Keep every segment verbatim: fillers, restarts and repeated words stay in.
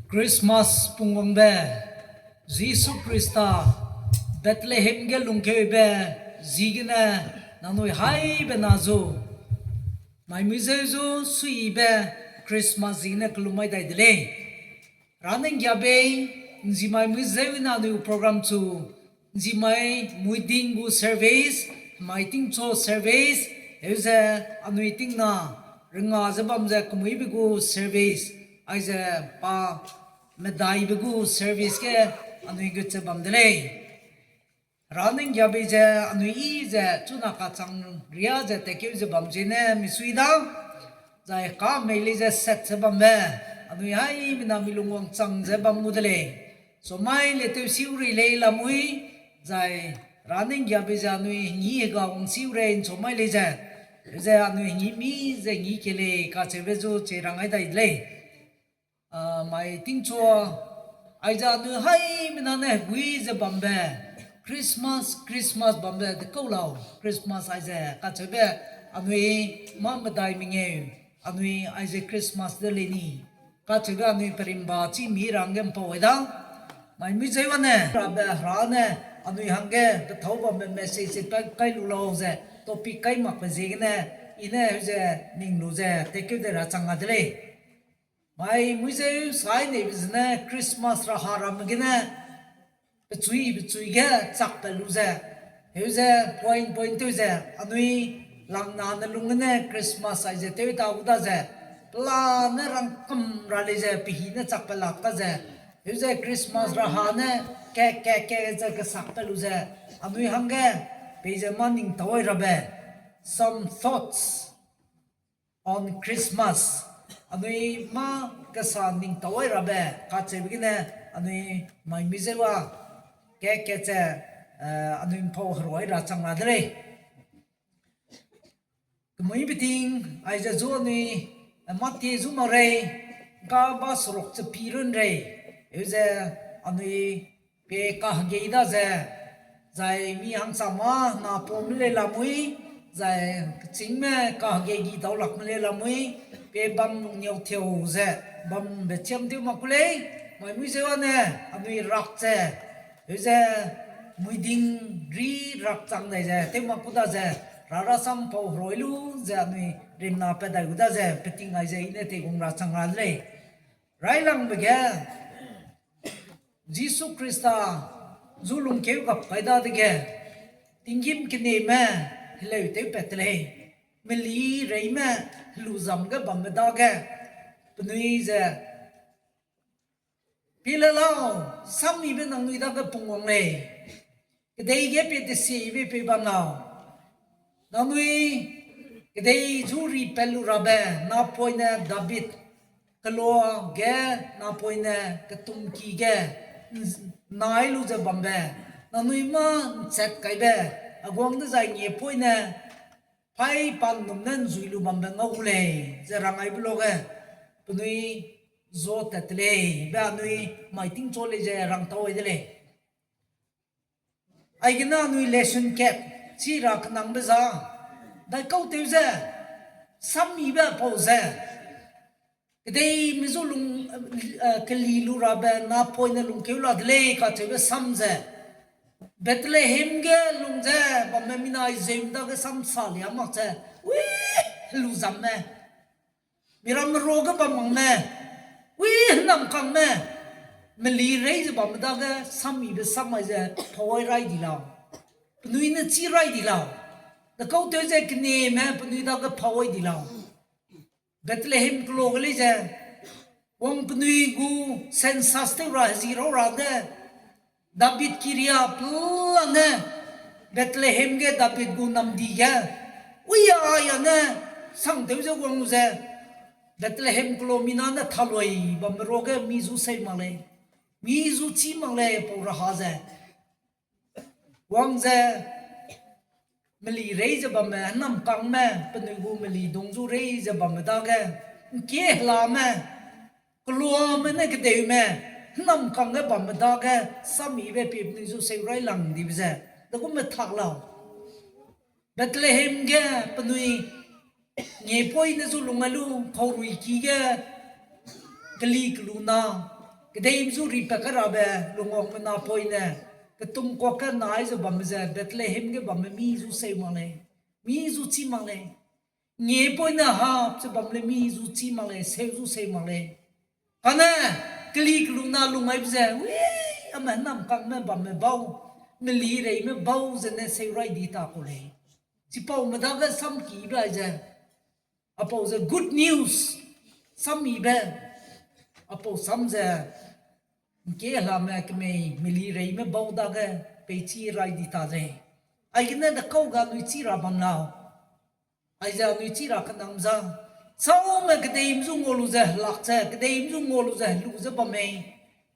Christmas pungwangbe, Jisu Khrista Bethlehem ge lungkeube ziegene nangnui haibe na zu, mai mui zeu zu suibe Christmas ziegene kelum mai dai de lei. Rane nggiabei, nzimai mui zeu ne anui program chu, nzimai muiding gu service, mai tingchu service, heuze anui tingna, renga ze bam ze kemuibe gu service, aize pa medaibe gu service ge anui gut ze bam de lei. Rane nggiabei ze anui i ze chuna kachang ria ze tekeu ze bam ziene misui da, zai ka mei lei ze set ze bambe, anui haimena milung wangchang ze bam gu de lei. Chumai le tewsiu rei lei lamui, zai rane nggiabei ze anui ngi hega wangsiu rei nchumai lei ze, ze anui ngi mi ze ngi ke lei kacheube zu chi rang ai dai de lei. Ah, mai tingchu, aize anui haimena ne hegui ze bambe, Christmas, Christmas bambe dekau lau, Christmas aize kacheube anui mâ medai mengeu, anui aize Christmas de lei ni, kacheube anui perimba chî mi ra hangge mpau ai da. Mai mui zeu ane, rabe Hera ne anui hangge pethâu bambe message kai, kai lu lau ze, topic kai makbe ziegene, i ne heuze ning lu ze tekeu de ra chang a de lei. Mai mui zeu sai neibe zene Christmas raha ramme gene, pechui pechui ge chakpat lu ze, heuze point point tew ze, anui langna ne lung gene Christmas aize tew ta gu da ze, pela ne rangkam ra lei ze, pehi ne chakpat lak ta ze, heuze Christmas raha ne ke, ke, ke ze kesakpat lu ze, anui hangge peize mâ ning tau ai rabe, some thoughts on Christmas. Anui mâ kesa ning tau ai rabe kacheube gene, anui mai mui zeu a ke, ke ze, eh, anui mpau herui ra chang ra de lei. Kemui beting, aize zu anui, eh, Mati zu mak rei, ka ba seruk chepi run rei, heuze anui pe kahegei da ze, zai mi hangsa mâ napame lei lamui, zai kechîngme kahegei gi dau lakme lei lamui, pe bam lungniau teu ze, bambe chiam tew mak ku lei, mai mui zeu ane, anui rak ze, heuze muiding ri rak chang dai ze tew mak ku da ze, ra rasam pau herui lu ze anui rimna pat dai gu da ze, peting aize i ne teigung ra chang ra de lei. Railangbe ge, Jisu Khrista zu lungkeu gap kai dadege, tinggîm keneme heleu tewpat te lei, meli reime helu zam ge bambe dage, penui ze, pie le lau, sammibe nangnui dage pungwang lei, kedei ge pie tesiebe pei bam lau. Nangnui kedei zu ripat lu rabe, napoine David kelua ge, napoine ketumki ge, n-, nai lu ze bambe, nangnui mâ nchat kaibe, heguang dezai ngie poine, paî pannum ne nzui lu bambe ngau gu lei, ze rang aibe luge, penui zuatat te lei, be anui mai tingchu lei ze rang tau ai de lei. Aigene anui lesson kat, chi ra kenangbe za, daikau tew ze, sammibe pau ze, kedeime zu lung, eh, keli lu rabe napoine lungkeu la de lei kacheube sam ze, Bethlehem ge lung ze bamme mina zeu dage sam salia mak ze, ui, helu zamme, miramme ruage bam makme, ui, hênamkangme, meli rei ze bamme dage sammibe sam mai ze pau ai rai di lau. Penui ne chî rai di lau. Dekau tew ze keneme penui dage pau ai di lau. Bethlehem kelo ge lei ze, wang penui gu census tew ra hezi rau ra de, David kiria pelane, Bethlehem ge David gu namdi ge, uia ya ne, sangtew ze wang lu ze, Bethlehem kelo mina ne thalui bambe ruage mi zu sei mak lei, mi zu chî mak lei pau raha ze, wang ze, meli rei ze bamme, hênamkangme, penui gu meli dung zu rei ze bamme dage, ngkie helame, keluame ne kedeume, hênamkang ge bamme dage, sammibe pie penui zu seu railang dibe ze, degum me thak lau. Bethlehem ge penui ngiepui ne zu lung ai lu, kauruiki ge keli kelu na, Kedei zu ripat kerabe lungwangme napoine, ketum kuak ge nai ze bamme ze Bethlehem ge bamme mi zu seu mak lei, mi zu chî mak lei. Ngie poine hap ze bam le mi zu chî mak lei, seu zu seu mak lei. Kane keli keluna lungaibe ze, wi, ame namkangme bamme bau, meli reime bau zene seu rai di ta ku lei. Chipaume dage samkibe aize, apau ze good news, sammibe, apau sam ze, ’ngke helame kemei meli reime bau dage peichi rai di ta lei. Aigene dekau ga anui chî ra bam lau. Aize anui chî ra kenam za, saume kedeime zu ngua lu ze helak ze, kedeime zu ngua lu ze helu ze bam mei.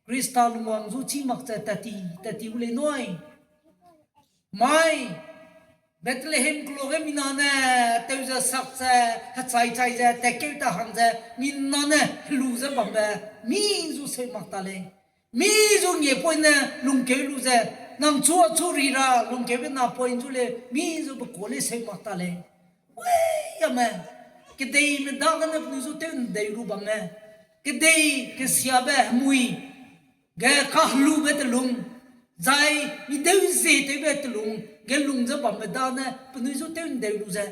Khrista lungwang zu chî mak ze tat ti, tat ti gu lei nui. Mai, Bethlehem keloa ge mina ne, tew ze sak ze, hechai chai ze, tatkeu ta hang ze, mina ne helu ze bambe, mi zu seu mak ta lei. Mi zu ngie poine lungkeu lu ze, nang chu achu ri ra lungkeube napoine zu le, mi zu be kuâ lei seu mak ta lei. Ui, ame, kedeime dagene penui zu tew ’ndeu lu bamme, kedei kesiabe hemui, ge kahelube telung, zai mi deu zie tewbe telung, ge lung ze bamme dane penui zu tew ’ndeu lu ze,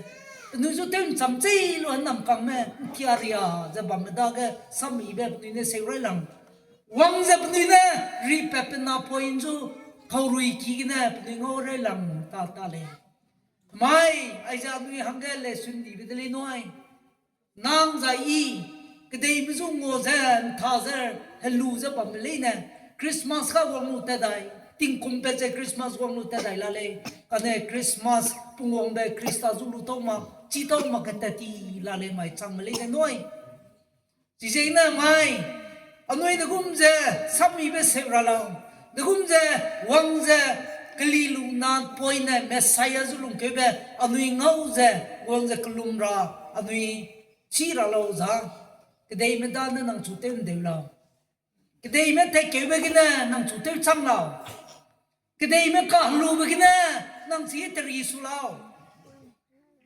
penui zu tew ’ncham chei lu henamkangme ’ngkia ria ze bamme dage sammibe penui ne seu railang. Wang ze penui ne ripatbe napoine zu kaurui ki gene penui ngau railang ta ta lei. Mai, aize anui hangge lesson dibe de lei nui. Nang zai i, kedeime zu ngua ze, ’nta ze, helu ze bamme leine, Christmas ka guang lu tat dai, tingkum pat ze Christmas guang lu tat dai la lei, kane Christmas pungwangbe Khrista zu lu tau mak, chî tau mak ke tat ti la lei mai changme leine nui. Chiziegene mai, anui degum ze sammibe seu ra lau, degum ze wang ze keli lu napoine Messiah zu lungkeube anui ngau ze, wang ze kelum ra anui chî ra lau za, kedeime dane nang chu tew ’ndeu lau. Kedeime tatkeube gene nang chu tew cham lau. Kedeime kahelube gene nang chi teri su lau.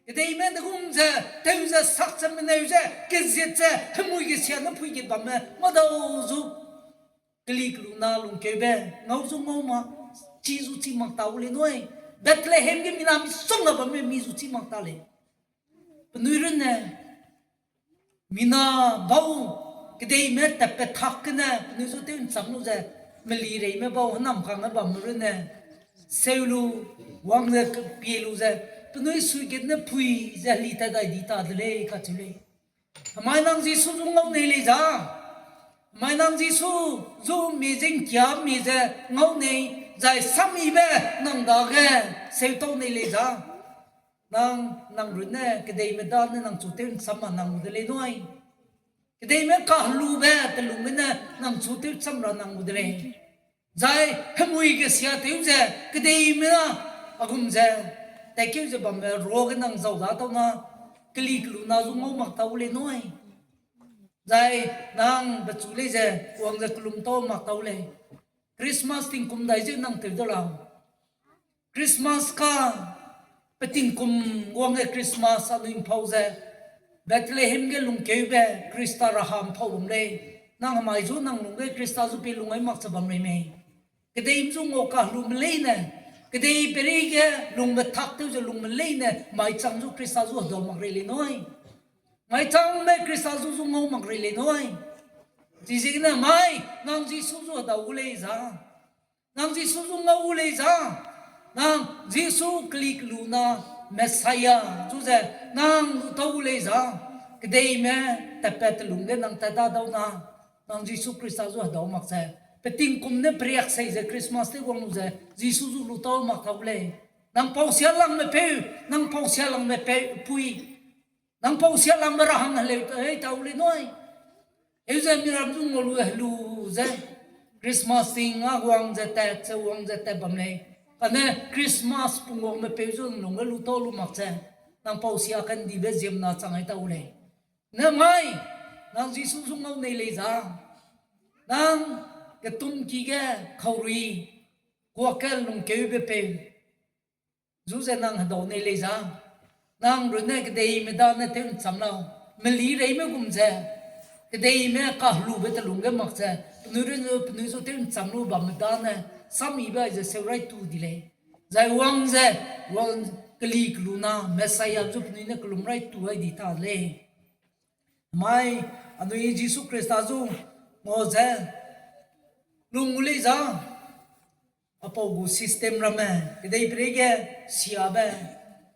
Kedeime degum ze, tew ze, sak ze, meneu ze, kezit ze, hemui gesia ne pui git bamme, madau zu. Keli keluna lungkeube, ngau zu ngau mak, chî zu chî mak ta gu lei nui. Bethlehem ge mina misongga bamme mi zu chî mak ta lei. Penui runne, mina bau, kedeime tatpat tak gene penui zu tew ’ncham lu ze, meli reime bau henamkangme bamme runne, seu lu, wang ze pie lu ze, penui suigut ne pui ze heli tat dai di ta de lei kacheu lei. Hemai nang Jisu zu ngau nei lei za, hemai nang Jisu zu mi ze ’ngkia mi ze ngau nei, zai sammibe nang dage seutau nei lei za. Nang, nang runne kedeime dane nang chu tew ’ncham ma nang gu de lei nui. Kedeime kahelube telungbe ne nang chu tew cham ra nang gu de lei. Zai hemui gesia tew ze kedeime na, a gum ze, tatkeu ze bamme ruage nang zau da tau na, keli keluna zu ngau mak tau lei nui. Zai nang pechu lei ze, wang ze kelum tau mak tau lei. Christmas tingkum dai ze nang tew de lau. Christmas ka, pe tingkum wangge Christmas anui ’mpau ze, Bethlehem ge lungkeube Khrista raha ’mpau bam lei, nang hemai zu nang lungge Khrista zu pie lung ai mak ze bam rei mei. Kedeime zu ngua kahelume leine, kedei peirei ge lungbe tak tew ze lungme leine, mai chang zu Khrista zu hedau mak rei lei nui. Mai changme Khrista zu zu ngau mak rei lei nui. Chiziegene mai, nang Jisu zu hedau gu lei za. Nang Jisu zu ngau gu lei za. Nang Jisu keli keluna Messiah zu ze nang lu tau gu lei za. Kedeime tatpat telung ge nang tat da dau na, nang Jisu Khrista zu hedau mak ze, pe tingkum ne periak sei ze Christmas tew guang lu ze Jisu zu lu tau mak tau gu lei. Nang pau sialangme peu, nang pau sialangme peu pui, nang pau sialangme ra hang heleu tei tau lei nui. Eu ze miram zu ngua lu helu ze, Christmas ting a wang ze tat ze wang ze tat bam lei. Kane Christmas pungwangme peu zu nang lungge lu tau lu mak ze, nang pau sia kandibe ziemna chang ai tau lei. Ne mai, nang Jisu zu ngau nei lei za. Nang ketumki ge kaurui, kuak ge lungkeube peu zu ze nang hedau nei lei za. Nang runne kedeime dane tew ’ncham lau. Meli reime gum ze, Kedeime kahelube telung ge mak ze, penui runne penui zu tew ’ncham lu bamme dane, samyibe aize seu rai tu di lei. Zai wang ze, wang keli kelu na, Messiah zu penui ne kelum rai tu ai di ta lei. Mai, anui Jisu Khrista zu, ngau ze, lung gu lei za, apau gu system ramme, kedeiperei ge siabe,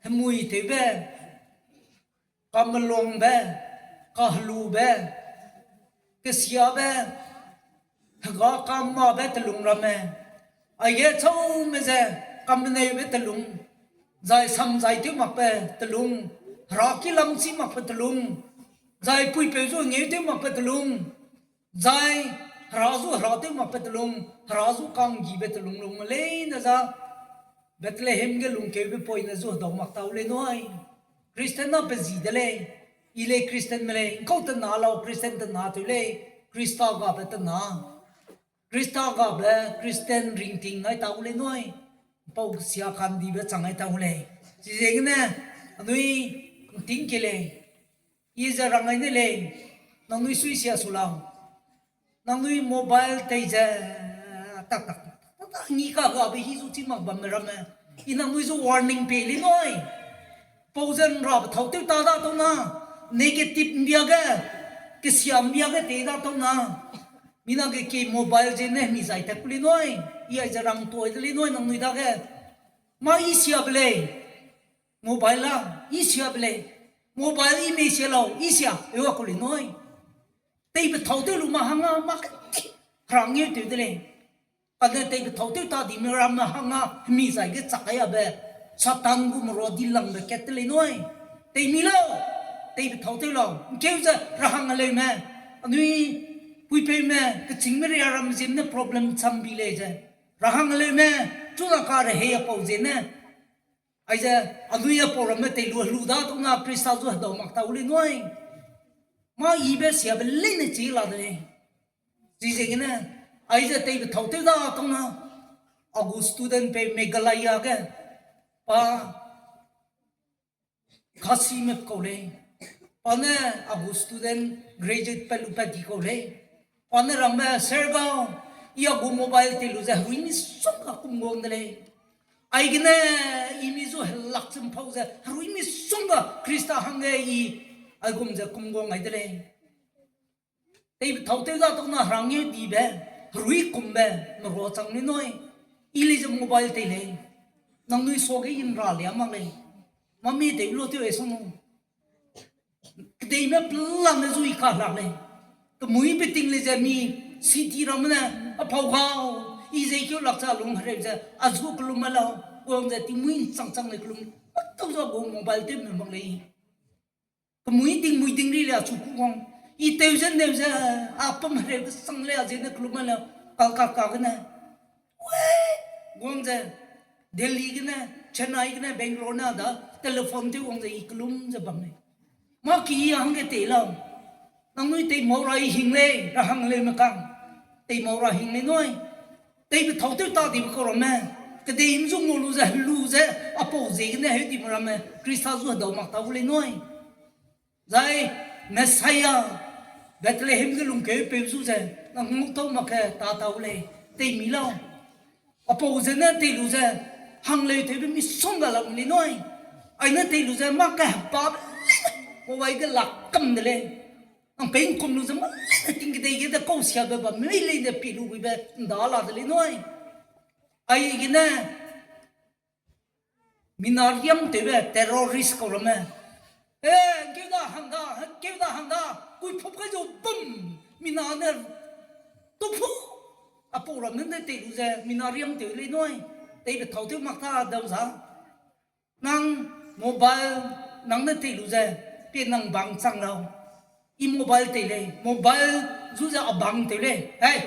hemui tewbe, kamelungbe, kahelube, kesiabe, hega kamabe telung ramme, aige chaume ze, kameneube telung, zai samzai tew makbe telung, hera ki lamchi makbe telung, zai puipeu zu ngeu tew makbe telung, zai hera zu hera tew makbe telung, hera zu kanggibe telung lungme leine za, Bethlehem ge lungkeube poine zu hedau mak tau lei nui. Christian na pe zi de lei, i lei Christianme lei, ’ngkau tena lau Christian tena tew lei, Khrista gabe tena. Khrista gabe Christian ringting ngai tau lei nui, ’mpau sia kandibe chang ngai tau lei. Chizegene, anui ’nting ke lei, i ze rang ngai ne lei, nangnui sui sia su lau. Nangnui mobile tei ze, tak, tak, tak, tak, tak, ngi ka gabe hi zu chi mak bamme ramme, i nangnui zu warning pei lei nui. Pau ze ’nrabe thâu tew ta da tau na, negative ’mbia ge, kesia ’mbia ge tei da tau na, mina ge ke mobile zene mi zai tat ku lei nui, i aize rang toi de lei nui nangnui dage. Mâ i siabe lei, mobile la, i siabe lei, mobile i mei sia lau, i sia, eu a ku lei nui. Teibe thâu tew lu ma hangge mâ kedi, hera ngeu tew de lei. Kane teibe thâu tew ta dime ramme hangge hemi zai ge chak kaiabe, Satan gu merua dilangbe kat te lei nui. Teimi lau, teibe thâu tew lau, ’ngkeu ze rahang heleume, anui puipeume, kechîngme ria ramme ziemne problem cham bi lei ze. Rahang heleume, chuna ka rehei apau ziene. Aize, anui apau ramme tei lu helu da tau na Khrista zu hedau mak tau lei nui. Mâ ibe siabe leine chi la de lei. Chizegene, aize teibe thâu tew da tau na, a gu student pe Meghalaya ge, pa Khasime kau lei. Pa ne a gu student graduate pe lu pat di kau lei. Pa ne rangme, Sir gau, i a gu mobile tei lu ze herui misongga kumguang de lei. Aigene, i mi zu helak chum pau ze herui misongga Khrista hangge i aigum ze kumguang ai de lei. Teibe thâu tew da tau na herangeu dibe, herui kumbe, merua chang lei nui. I lei ze mobile tei lei. Nangnui suage i ’nra lia mak lei. Mami tew lu tew e sung nu. Kedeime pelane zu i ka lak lei. Kemui beting lei ze mi city ramme ne, apau gau, i ze keu lak cha lung hereu ze, a zu kelum ma lau, guang ze tingmui ’nchang chang lei kelum, atau za gu mobile tewme mak lei. Kemui tingmui ting ri le achu ku guang. I tew ze neu ze, a pum hereu kesang le a ziene kelum ma le, kal ka ka gene. Ue, guang ze, Delhi gene, Chennai gene, Bangalore ne da, telephone tew wang ze i kelum ze bam lei. Mâ ki i hangge tei lau. Nangnui teimau ra i hing lei, rahang leume kang. Teimau ra hing lei nui. Teibe thâu tew ta dibe kau ramme. Kedeime zu ngau lu ze, helu ze, apau ziegene heu dime ramme, Khrista zu hedau mak tau lei nui. Zai Messiah, Bethlehem ge lungkeupeu zu ze, nang ngau tau mak ge ta tau lei, teimi lau. Apau zene tei lu ze, hangleu tewbe misongga lam lei nui. Aine tei lu ze, mâ kehepabe leine, mobile ge lak kam de lei. Nang pengkum lu ze, mâ leine ting kedei ge de kau siabe bam mei leine pi lu buibe ’nda la de lei nui. Aigene, mina riamtewbe terrorist kau ramme. E, keu da hang da, keu da hang da, kuipup kai zu bum, mina ne tupu, apau ramme ne tei lu ze, mina riamtew lei nui, teibe thâu tew mak ta dau za. Nang mobile, nang ne tei lu ze, pe nang bang chang lau. I mobile tei lei, mobile zu ze a bang tew lei. Hei,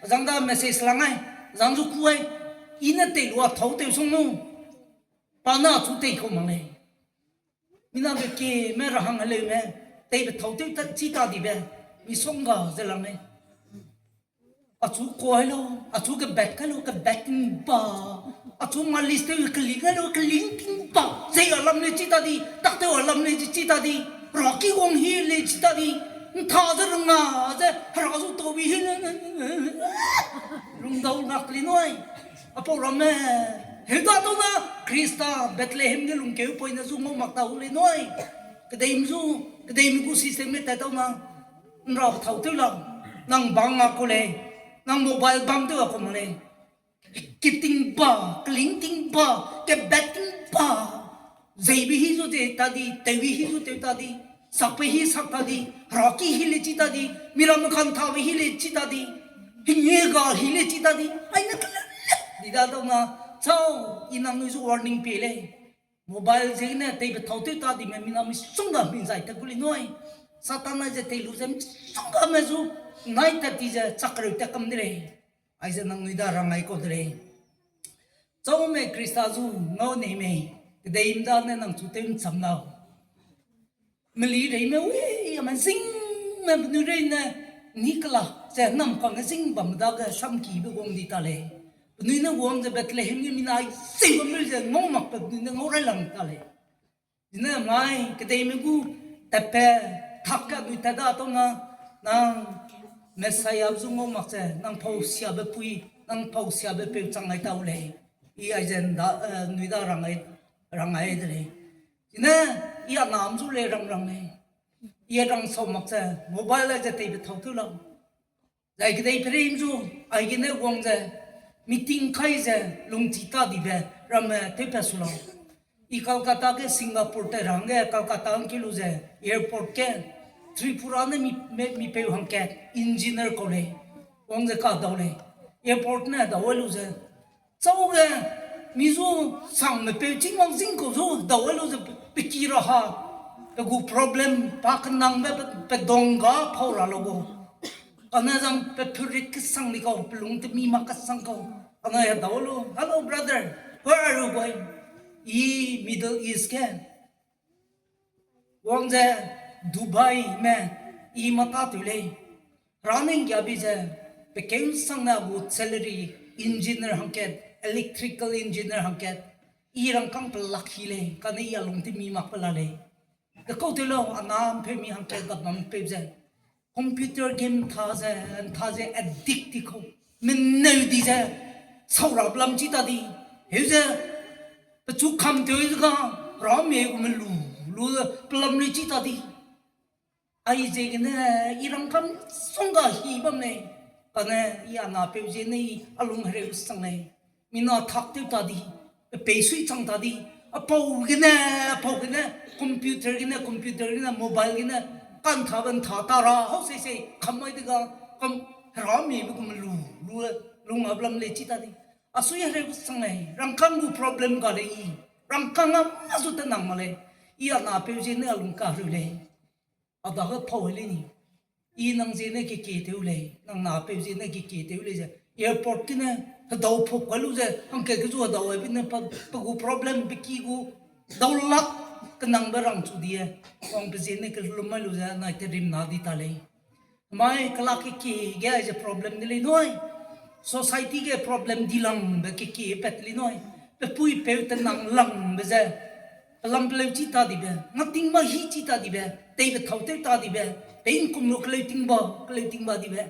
azang da message lang ai, azang zu ku ai, i ne tei lu a thâu tew sung nu. Pa ne achu tei kau mak lei. Mina ge keme rahang heleume, teibe thâu tew ta, chi ta dibe, misongga ze lang lei. Achu kuai lau, achu kebak kai lau, kebak ting ba. Achu malis tew keling kai lau, keling ting ba. Zei a lam lei chi ta di, tak tew a lam lei chi ta di, raki wang hi lei chi ta di. Nta ze rung na ze, hera zu tau bi hi ne, rung dau lak lei nui. Apau ramme, heuda tau na, Khrista Bethlehem ge lungkeu poine zu ngau mak tau lei nui. Kedeime zu, kedeime gu system me tat tau na, nra thau tew la, nang bang a ku lei, nang mobile bang tew a ku ma lei. Keting ba, keling ting ba, kebet ting ba. Zeibe hi zu ze ta di, tewbe hi zu tew ta di, sakbe hi sak ta di, raki hi le chi ta di, miramme kan tabe hi le chi ta di, hinge ga hi le chi ta di, ai ne kele di da dau na, chau, i nang nui zu warning pie lei. Mobile ziegene teibe thau tew ta dime mina misongga mi zai tat gu lei nui. Satan aize tei lu ze misongga me zu nai tat ti ze chakreu tat kam de lei. Aize nang nui da rangai kau de lei. Chaume Khrista zu ngau nei mei, kedeime da ne nang chu tew ncham lau. Meli reime wi, ame zingme penui reine, ni kela, ze nam kangge zing bam dage samkibe guang di ta lei. Penui ne guang ze Bethlehem ge mina zing bam lu ze ngau makbe penui ne ngau railang ta lei. Zine mai, kedeime gu, tatpe, tak ka dui tat da tau na, nang, Messiah zu ngau mak ze, nang pau siabe pui, nang pau siabe peu chang ai tau lei. I aize nda, eh, nui da rangai, rangai de lei. Zine, i a nam zu lei rang rang lei. I a rang sau mak ze, mobile aize teibe thau tew lau. Zai kedei perim zu, aigene guang ze, meeting kai ze, lungchi ta dibe, ramme tewpat su lau. I Kolkata ge Singapore te ra hangge Kolkata hangke lu ze, airport ge, Tripura ne mi, mi, mipeu hangkat, engineer kau lei, wang ze kadau lei, airport ne dau lu ze, chau ge, mi zu sangme peu chî mak zing kau zu, dau lu ze pe, pe ki ra ha, pe gu problem, pa kenangbe pe, pe dongga pau ra lau gu. Kane zang pe purit kesang di kau, pe lung temi mak kesang kau. Kane ya dau lu, "Hello brother, where are you going?" I Middle East ge. Wang ze Dubai me, i mata tew lei. Running ya bi ze, pe keu sang na gu salary engineer hangkat, electrical engineer hangkat. I rangkâng pe lak hi lei, kane i a lung temi mak pe la lei. De kau tew lau, a na mpeu mi hangkat gap bam peu ze. Computer game tha ze, tha ze addict di kau. Meneu di ze, saurap lam chi ta di. Heu ze, pechu kam tew ze ga, rame gu melu, lu, pelam le chi ta di. Aize gene, i rangkâng songga hi bam lei. Kane, i a na peu ziene i a lung hereu sang lei. Mina tak tew ta di, pe peisui chang ta di, apau gene, apau gene, computer gene, computer gene, mobile gene, kanthabe ntha ta ra, hau sei sei, kam mai de ga, kam, heramiebe gu melu, lu, lung a lam lei chi ta di. A sui hereu sang lei, rangkâng gu problem ga lei i, rangkâng a ma zu tenang mak lei, i a na peu ziene a lung kareu lei. A dage pau lei ni. I nang ziene kekie tew lei, nang na peu ziene kekie tew lei ze. Airport gene, hedau phuk kai lu ze, hangkat ke zu hedau aibe ne pa, pe gu problem, pe ki gu, dau lak, kenangbe rangchu die. Wang pe ziene kelum mai lu ze, nai terim na di ta lei. Mai kelak kekie ge aize problem de lei nui. Society ge problem di langbe kekie pat lei nui. Pe pui peu tenang langbe ze. Pelam peleu chi ta dibe, ngating ma hi chi ta dibe, teibe thau tew ta dibe, pe ingkum lu keleu ting ba, keleu ting ba dibe.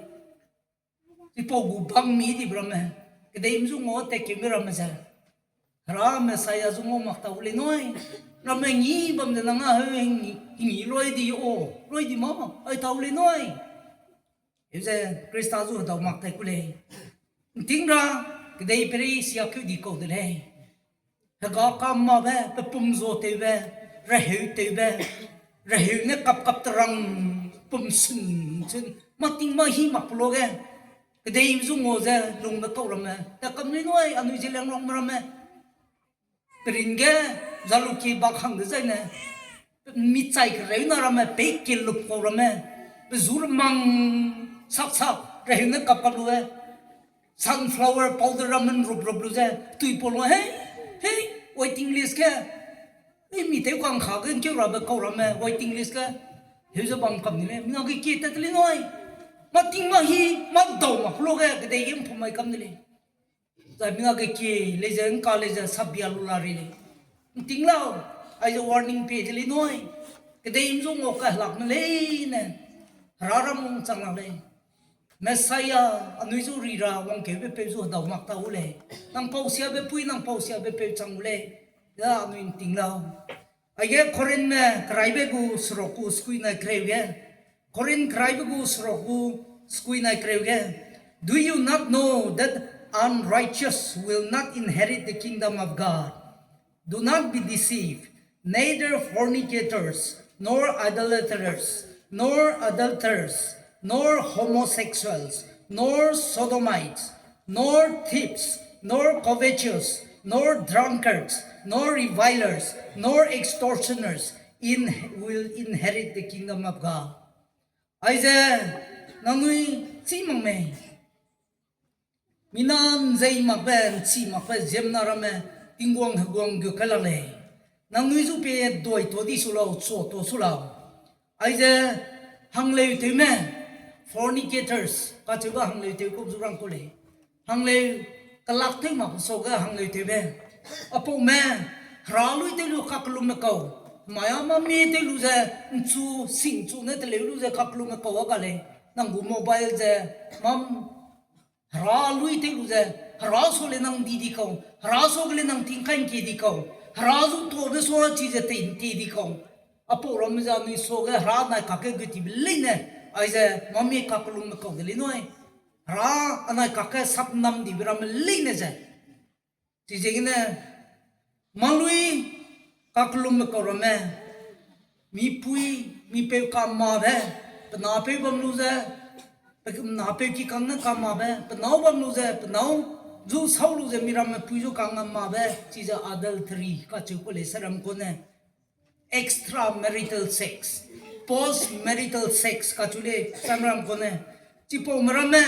Chipau gu bang mi dibe ramme, kedeime zu ngau tat keume ramme ze. Hera Messiah zu ngau mak tau lei nui. Ramme ngi bam ze nang a heu ngi, ngi loi di o, loi di ma, ai tau lei nui. Heu ze Khrista zu hedau mak tai ku lei. Nting ra, kedei perei siakeu di kau de lei. Hega kam mabe, pe pum zuatewbe, reheu tewbe, reheu ne kap kap terang, pum sun sun, mating ma hi mak pe luage, kedei zu ngau ze lungbe kau ramme, ta kam lei nui, anui Zeliangrongme ramme. Perin ge, zaluki bak hang dezaine, mi chai kereu na ramme, pei kelup kau ramme, pe zu remang sak sak, reheu ne kap kap lue, sunflower powder ramme nrup rup lu ze, tui pau lu, hei, hei, waiting list ge, hei, mi tew kang kha ge nkeu rabe kau ramme, waiting list ge, heu ze bam kam ni lei, mina ge kie tat lei nui, mating ma hi, ma dau mak pe luage, kedei ge mpum mai kam ni lei. Zai mina ge kie lei ze, ngka lei ze, sabia lu la rei lei. Nting lau, aize warning pie de lei nui. Kedei zu ngau kahelakme leine. Hera ram wangchang lak lei. Messiah, anui zu ri ra wangkeube peu zu hedau mak ta gu lei. Nang pau siabe pui, nang pau siabe peu chang gu lei. Da anui nting lau. Aige Korinthme keraibe gu seruk gu sukui nai kereu ge. Korinth keraibe gu seruk gu sukui nai kereu ge. Do you not know that unrighteous will not inherit the kingdom of God? Do not be deceived. Neither fornicators, nor idolaters, nor adulterers, nor homosexuals, nor sodomites, nor thieves, nor covetous, nor drunkards, nor revilers, nor extortioners in, will inherit the kingdom of God. Aize, nangnui chî mak mei. Mina nzei makbe, nchi makbe ziemmena ramme, Tingwang heguang gu kai lak lei. Nangnui zu pie doi ta di su lau, chua ta su lau. Aize, hangleu tewme, fornicators kacheube hangleu tew kau zu rang kau lei. Hangleu, kelak tew mak suage hangleu tewbe. Apaume, hera lui tew lu kaklumme kau. Mai a mâ mi tew lu ze, nchu, sing chu ne teleu lu ze kaklumme kau a ga lei. Nang gu mobile ze, mam, hera lui tew lu ze, hera su le nang di di kau, hera suage le nang tingkai nkie di kau, hera zu tabe sua chi ze tei nkie di kau. Apau ramme ze anui suage hera nai kakge gutibe leine, aize mâ mi kaklumme kau de lei nui. Hera anai kakge sapnam dibe ramme leine ze. Chiziegene, mâ lui kaklumme kau ramme, mipui, mipeu kamabe, pe napeu bam lu ze, pe napeu kikang ne kamabe, pe nâu bam lu ze, pe nâu zu sau lu ze, miramme pui zu kangam mabe, chize adultery kacheu ku lei seram kune. Extramarital sex, postmarital sex kacheu lei samram kune. Chipaume ramme,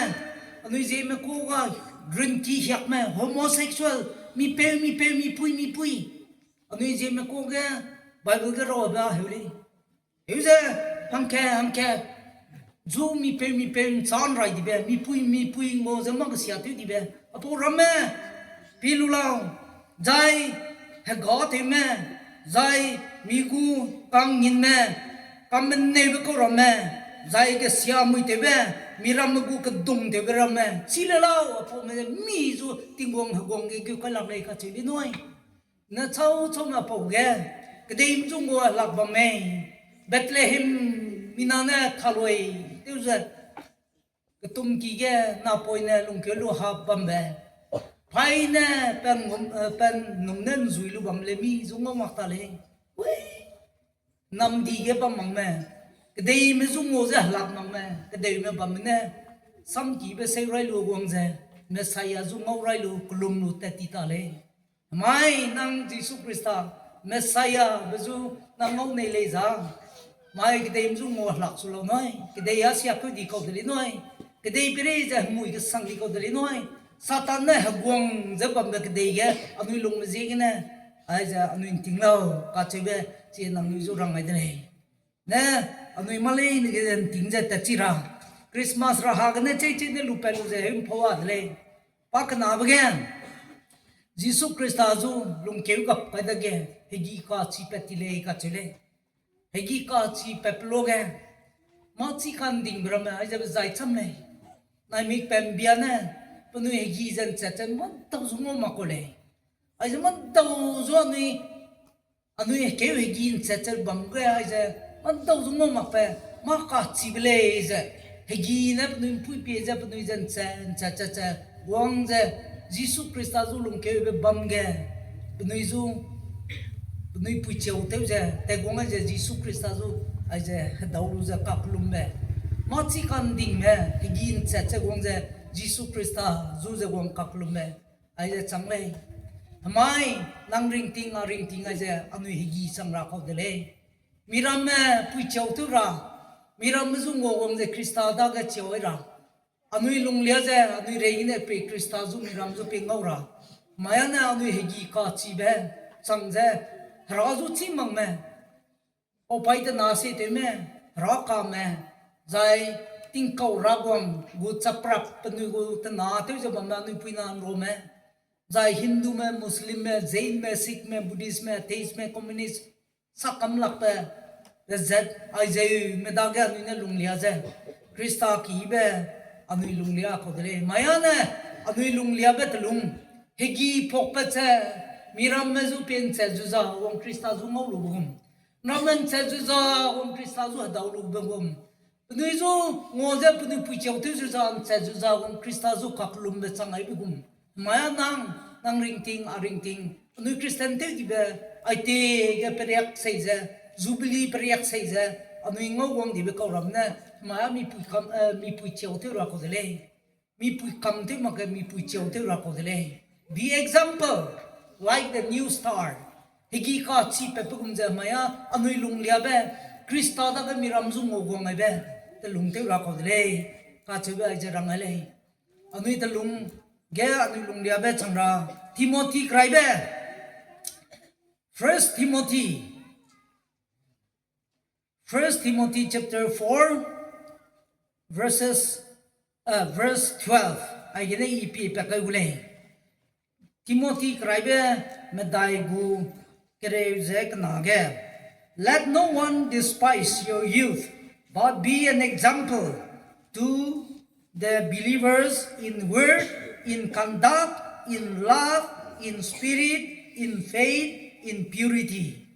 anui ziemme ku ga runki hiakme, homosexual, mipeu, mipeu, mipui, mipui. Anui ziemme ku ge Bible ge rabe a heu lei. Heu ze, hangke, hangke, zu mipeu, mipeu nchan rai dibe, mipui, mipui ngau ze mâ kesia tew dibe. Apau ramme, pi lu lau, zai hega tewme, zai mi gu kangnginme, kameneube kau ramme, zai kesiamui tewbe, miramme gu kedum tewbe ramme, chi le lau, apaume ze mi zu Tingwang heguang ge geu kai lak lei kacheu lei nui. Ne chau chaume pau ge, kedei mzung gu lak bam mei, Bethlehem mina ne kalui, tew ze, ketumki ge napoine lungkeu lu hap bambe, paine pen, eh, pen num ne nzui lu bam le mi zu ngau mak ta lei. Ui, namdi ge bam makme, kedeime zu ngau ze helak makme, kedeume bamme ne, samkibe seu rai lu guang ze, Messiah zu ngau rai lu, kelum lu tat ti ta lei. Mai nang Jisu Khrista, Messiah be zu nang ngau nei lei za. Mai kedei mzu ngau helak su lau nui, kedei a siakeu di kau de lei nui, kedei pere ze hemui kesang di kau de lei nui. Satan ne heguang ze bambe kedei ge, anui lungme ziegene, aize anui nting lau, kacheube, chi nangnui zu rang gai de lei. Ne, anui mâ leine ge nting ze tatchi ra. Christmas ra hagene cheichei ne lupat lu ze heu mpau a de lei. Pa kenabe ge, Jisu Khrista zu lungkeu gap kai dage, hegi kachipat ti lei kacheu lei. Hegi kachipat pe luge, mâ chi kandingbe ramme aize be zai cham lei. Naimik pembia ne, penui hegi ze nchat ze mâdau zu ngau mak kau lei. Aize mâdau zu anui, anui keu hegi nchat ze bam ge aize, mâdau zu ngau makbe, mâ kachibe lei ze, hegi ne penui mpui pie ze penui ze nchat, nchat, nchat, nchat, guang ze, Jisu Khrista zu lungkeube bam ge, penui zu, penui puichiau tew ze, tat guang aize Jisu Khrista zu, aize hedau lu ze kakellumbe. Mâ chi kandingme, hegi nchat ze guang ze, Jisu Khrista zu ze guang kakellumbe. Aize chang lei. Hemai, nang ringting, a ringting aize, anui hegi chang ra kau de lei. Miramme puichiau tew ra, miramme zu ngua guang ze Khrista dage chiau ai ra. Anui lunglia ze, anui reigene pei Khrista zu miram zu pei ngau ra. Mai ane anui hegi kachibe, chang ze, Hera zu chî makme, aupai tena se tewme, Hera kame, zai tingkau ra guang gu chaprap penui gu tena tew ze bamme anui puina nrome, zai Hindume, Muslimme, Jainme, Sikhme, Buddhistme, Atheistme, Communist, sakam lakbe, Dezet, aizeume dage anui ne lunglia ze, Khrista kibe anui lunglia kau de lei. Mai â ne anui lungliabe telung, hegi pakpat ze, miramme zu pie nchat zu za wang Khrista zu ngau lube gum, miramme nchat zu za wang Khrista zu hedau lube gum, penui zu ngua ze penui puichiau tew zu za nchat zu za wang Khrista zu kaklumbe chang aibe gum. Mai â nang, nang ringting, a ringting, anui Christian tew dibe, aite ge periak sei ze, Jubilee periak sei ze, anui ngau wang dibe kau ram ne, mai â mipui kam, eh, mipui chiau tew ra kau de lei. Mipui kam tew mak ge mipui chiau tew ra kau de lei. Be example, like the new star. Hegi kachipat pe gum ze mai â anui lungliabe, Khrista dage miram zu ngau guang aibe, telung tew ra kau de lei. Kacheube aize rang ai lei. Anui telung ge anui lungliabe chang ra, Timothy keraibe, First Timothy, First Timothy chapter four, verses, uh, verse twelve. Aigene i pie pa kai gu lei. Timothy keraibe medai gu kereu ze kena ge, let no one despise your youth, but be an example to the believers in word, in conduct, in love, in spirit, in faith, in purity.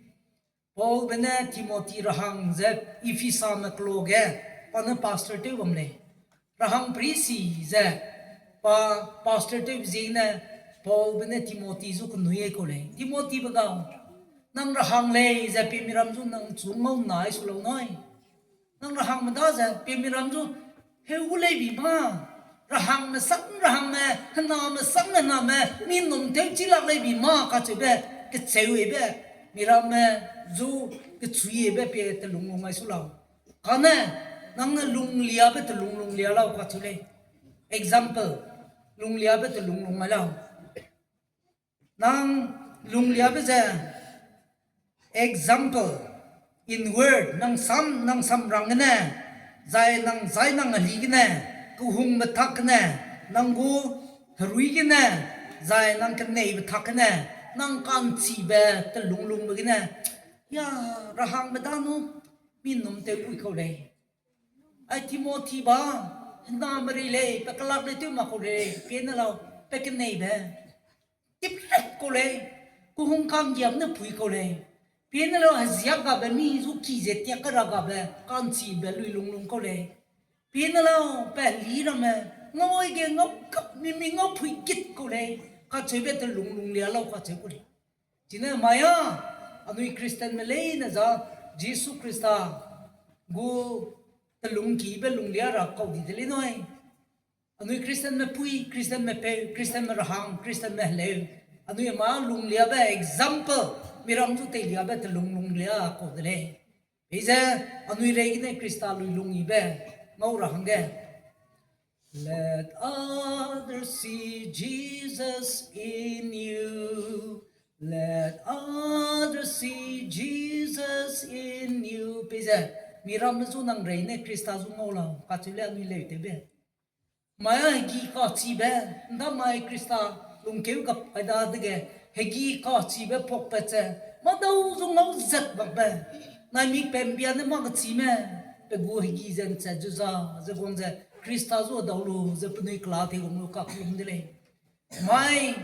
Paulbe ne Timothy rahang ze Ephesame kelo ge, pa ne pastor tew bam lei. Rahang prisi ze, pa pastor tewbe ziegene, Paulbe ne Timothy zu kenui kau lei. Timothybe gau, nang rahang lei ze pie miram zu nang chu ngau nai su lau nui. Nang rahangme da ze pie miram zu heu gu lei bi ma, rahangme sang rahangme, hename sang hename, mi num tewchi lak lei bi ma kacheube, kecheu ibe, miramme zu kechui ibe pie telung lung ai su lau. Kane, nang ne lungliabe telung lunglia lau kacheu lei. Example, lungliabe telung lung ai lau. Nang lungliabe ze, example, in word, nang sam, nang samrang gene, zai nang zai nang heli gene, kehungbe tak gene, nang gu herui gene, zai nang keneibe tak gene, nang ka'nchibe telung lungbe gene, ya, rahangbe da nu, mi num tew pui kau lei. Ai Timothy ba, hename rei lei, pe kelak lei tew mak kau lei, pie ne lau, pe keneibe. Tipret kau lei, kehung ka'nggiam ne pui kau lei. Pie ne lau heziak gabe mi zu ki ze tiak kera gabe, ka'nchibe lui lung lung kau lei. Pie ne lau pe heli ramme, ngau aige ngau kap mi mi ngau pui git kau lei, kacheube telung lunglia lau kacheu kau lei. Chine mai â, anui Christianme leine za, Jisu Khrista gu telungkibe lunglia ra kau di de lei nui. Anui Christianme pui, Christianme peu, Christianme rahang, Christianme heleu. Anui ma lungliabe example, miram zu teiliabe telung lunglia kau de lei. Peize, anui reigene Khrista lui lung ibe, ngau ra hangge. Let others see Jesus in you. Let others see Jesus in you. Peize, miramme zu nang reine Khrista zu ngau lau, kacheu le anui leu tewbe. Mai â hegi kachibe, ndamai Khrista lungkeu gap ai dadege, hegi kachibe pakpat ze, madau zu ngau zat bakbe, naimik pembia ne mâ kechime, pe gu hegi ze nchat zu za, ze guang ze, Khrista zu dau lu, ze penui kela tei wang lu kakellum de lei. Mai,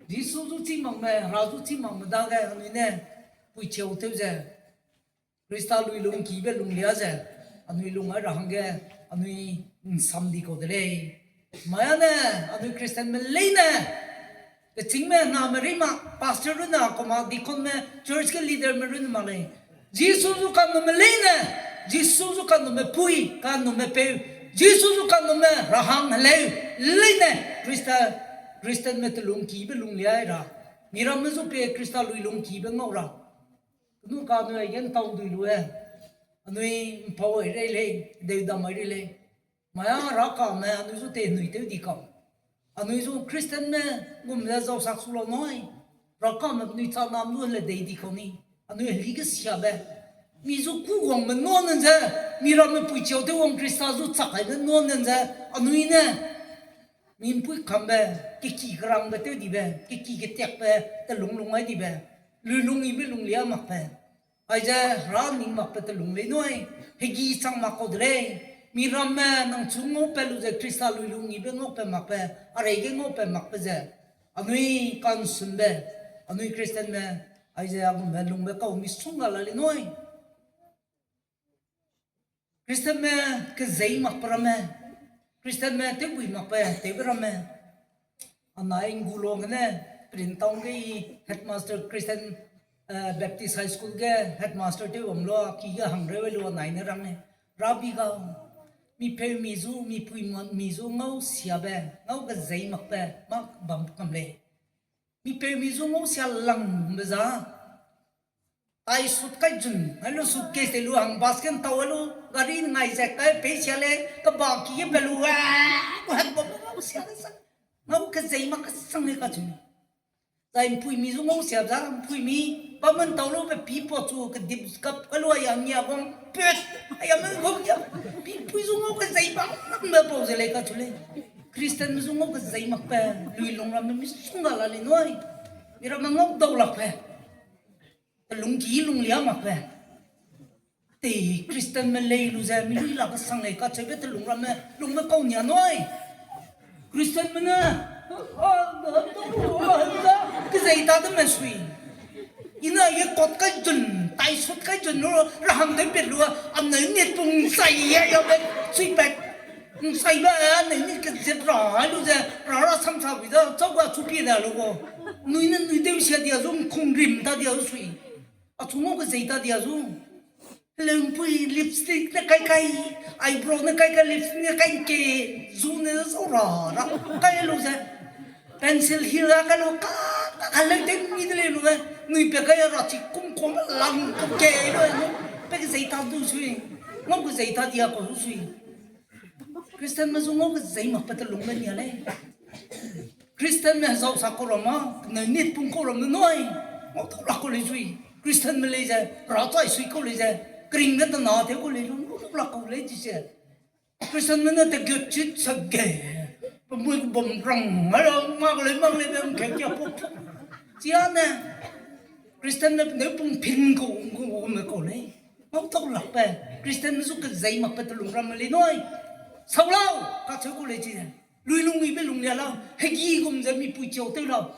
Jisu zu chî makme, Hera zu chî makme dage anui ne, puichiau tew ze, Khrista lui lungkibe lunglia ze, anui lung ai ra hangge, anui nsam di kau de lei. Mai â ne, anui Christianme leine, kechîngme name rei mak, pastor runne, kau mak deaconme, church ge leaderme runne mak lei. Jisu zu kanume leine, Jisu zu kanume pui, kanume peu, Jisu zu kanume rahang heleu, leine, Khrista, Christianme telungkibe lunglia ra. Miramme zu pie Khrista lui lungkibe ngau ra. Kenu ka anui aige ntau dui lu e. Anui mpau ai rei lei, deudam ai rei lei. Mai â rakame anui zu teinui tew di kau. Anui zu Christianme gum ze zausak su lau nui. Rakame penui chanam lu le dei di kau ni. Anui heli kesiabe. Mi zu kû wangbe nuan nen ze, miramme puichiau tew wang Khrista zu chak kaibe nuan nen ze, anui ne, mi mpui kambe, keki kerangbe tew dibe, keki ketiakbe, telung lung ai dibe, lui lung ibe lunglia makbe. Aize Hera ning makbe telung lei nui, hegi chang mak kau de lei. Mi ramme nang chu ngaupat lu ze Khrista lui lung yibe ngaupat makbe, a reige ngaupat makbe ze, anui kansumbe, anui Christianme, aize a gume lungbe kau misongga la lei nui. Christianme kezei makbe ramme, Christianme tewbui makbe tewbe ramme. Anai nggu lo gene, Prince Town ge i headmaster Christian, eh, Baptist High School ge headmaster tew bam lua, ki ge hangreube lua nai ne rang ne. Rabi gau, mi peu mi zu, mi pui ma-, mi zu ngau siabe, ngau kezei makbe, mak bam kam lei. Mi peu mi zu ngau sia langbe za. Tai sut kai zun, ai lu suitcase te lu hang basket tau ai lu, gari ngai ze kai pei sia lei, kaba ki ge pe lu, eh, ku hang bam ngau sia le sa. Ngau kezei mak kesang lei kacheu. Zai mpui mi zu ngau sia za, mpui mi, bam men tau lu pe pi pa chu kedip kap kai lu ai ya nia guang pet, ai ya men guang ya. Pi pui zu ngau kezei bam me pau ze lei kacheu lei. Christianme zu ngau kezei makbe, lui lung ramme misongga la lei nui. Mi ramme ngau dau lakbe. Telung ki lung lia makbe. Te Christianme lei lu ze, mi lui la kesang lei kacheube telung ramme, lungme kau nia nui. Christianme ne, kezei ta de me sui. I ne ye kot kai zun, tai sut kai zun lu, ra hang de pet lu, a ne nit pung sai ya ya be, sui pat. Nsaibe, a ne nit kezet ra, ai lu ze, ra ra sam sa bi da, chau ga chu pie da lu gu. Nui ne nui tew sia dia zu, nkung rim ta dia zu sui. A chu ngau kezei ta dia zu. Heleumpui lipstick ne kai kai, eyebrow ne kai kai, lipstick ne kai ke, zu ne zau ra ra, kai lu ze. Pencil hil a kai lu ka, ka, ka leu tew mi de lei lu ze. Nui pe kai ra chi kum kum lang kum ke lu ze. Pe kezei ta du sui. Ngau kezei ta dia kau zu sui. Christianme zu ngau kezei makbe telung le nia lei. Christianme hezau sa kau ra ma, ne nit pung kau ra me nui. Ngau tau lak kau lei sui. Christianme lei ze, ra chai sui kau lei ze. Kering ne tena tew kau lei lu, ngau tau lak kau lei chi se. Christianme ne te gut chit sa ge. Pe mui bam rang, ai ra mak lei mak lei be ngkeu kia pau. Chia ne. Christianme peneu pung pin kau, kau, kau me kau lei. Ngau tau lakbe, Christianme zu kezei makbe telung ramme lei nui. Sau lau, kacheu kau lei chi ze. Lui lung yibe lung lia lau, hegi gum ze mipui chiau tew lau.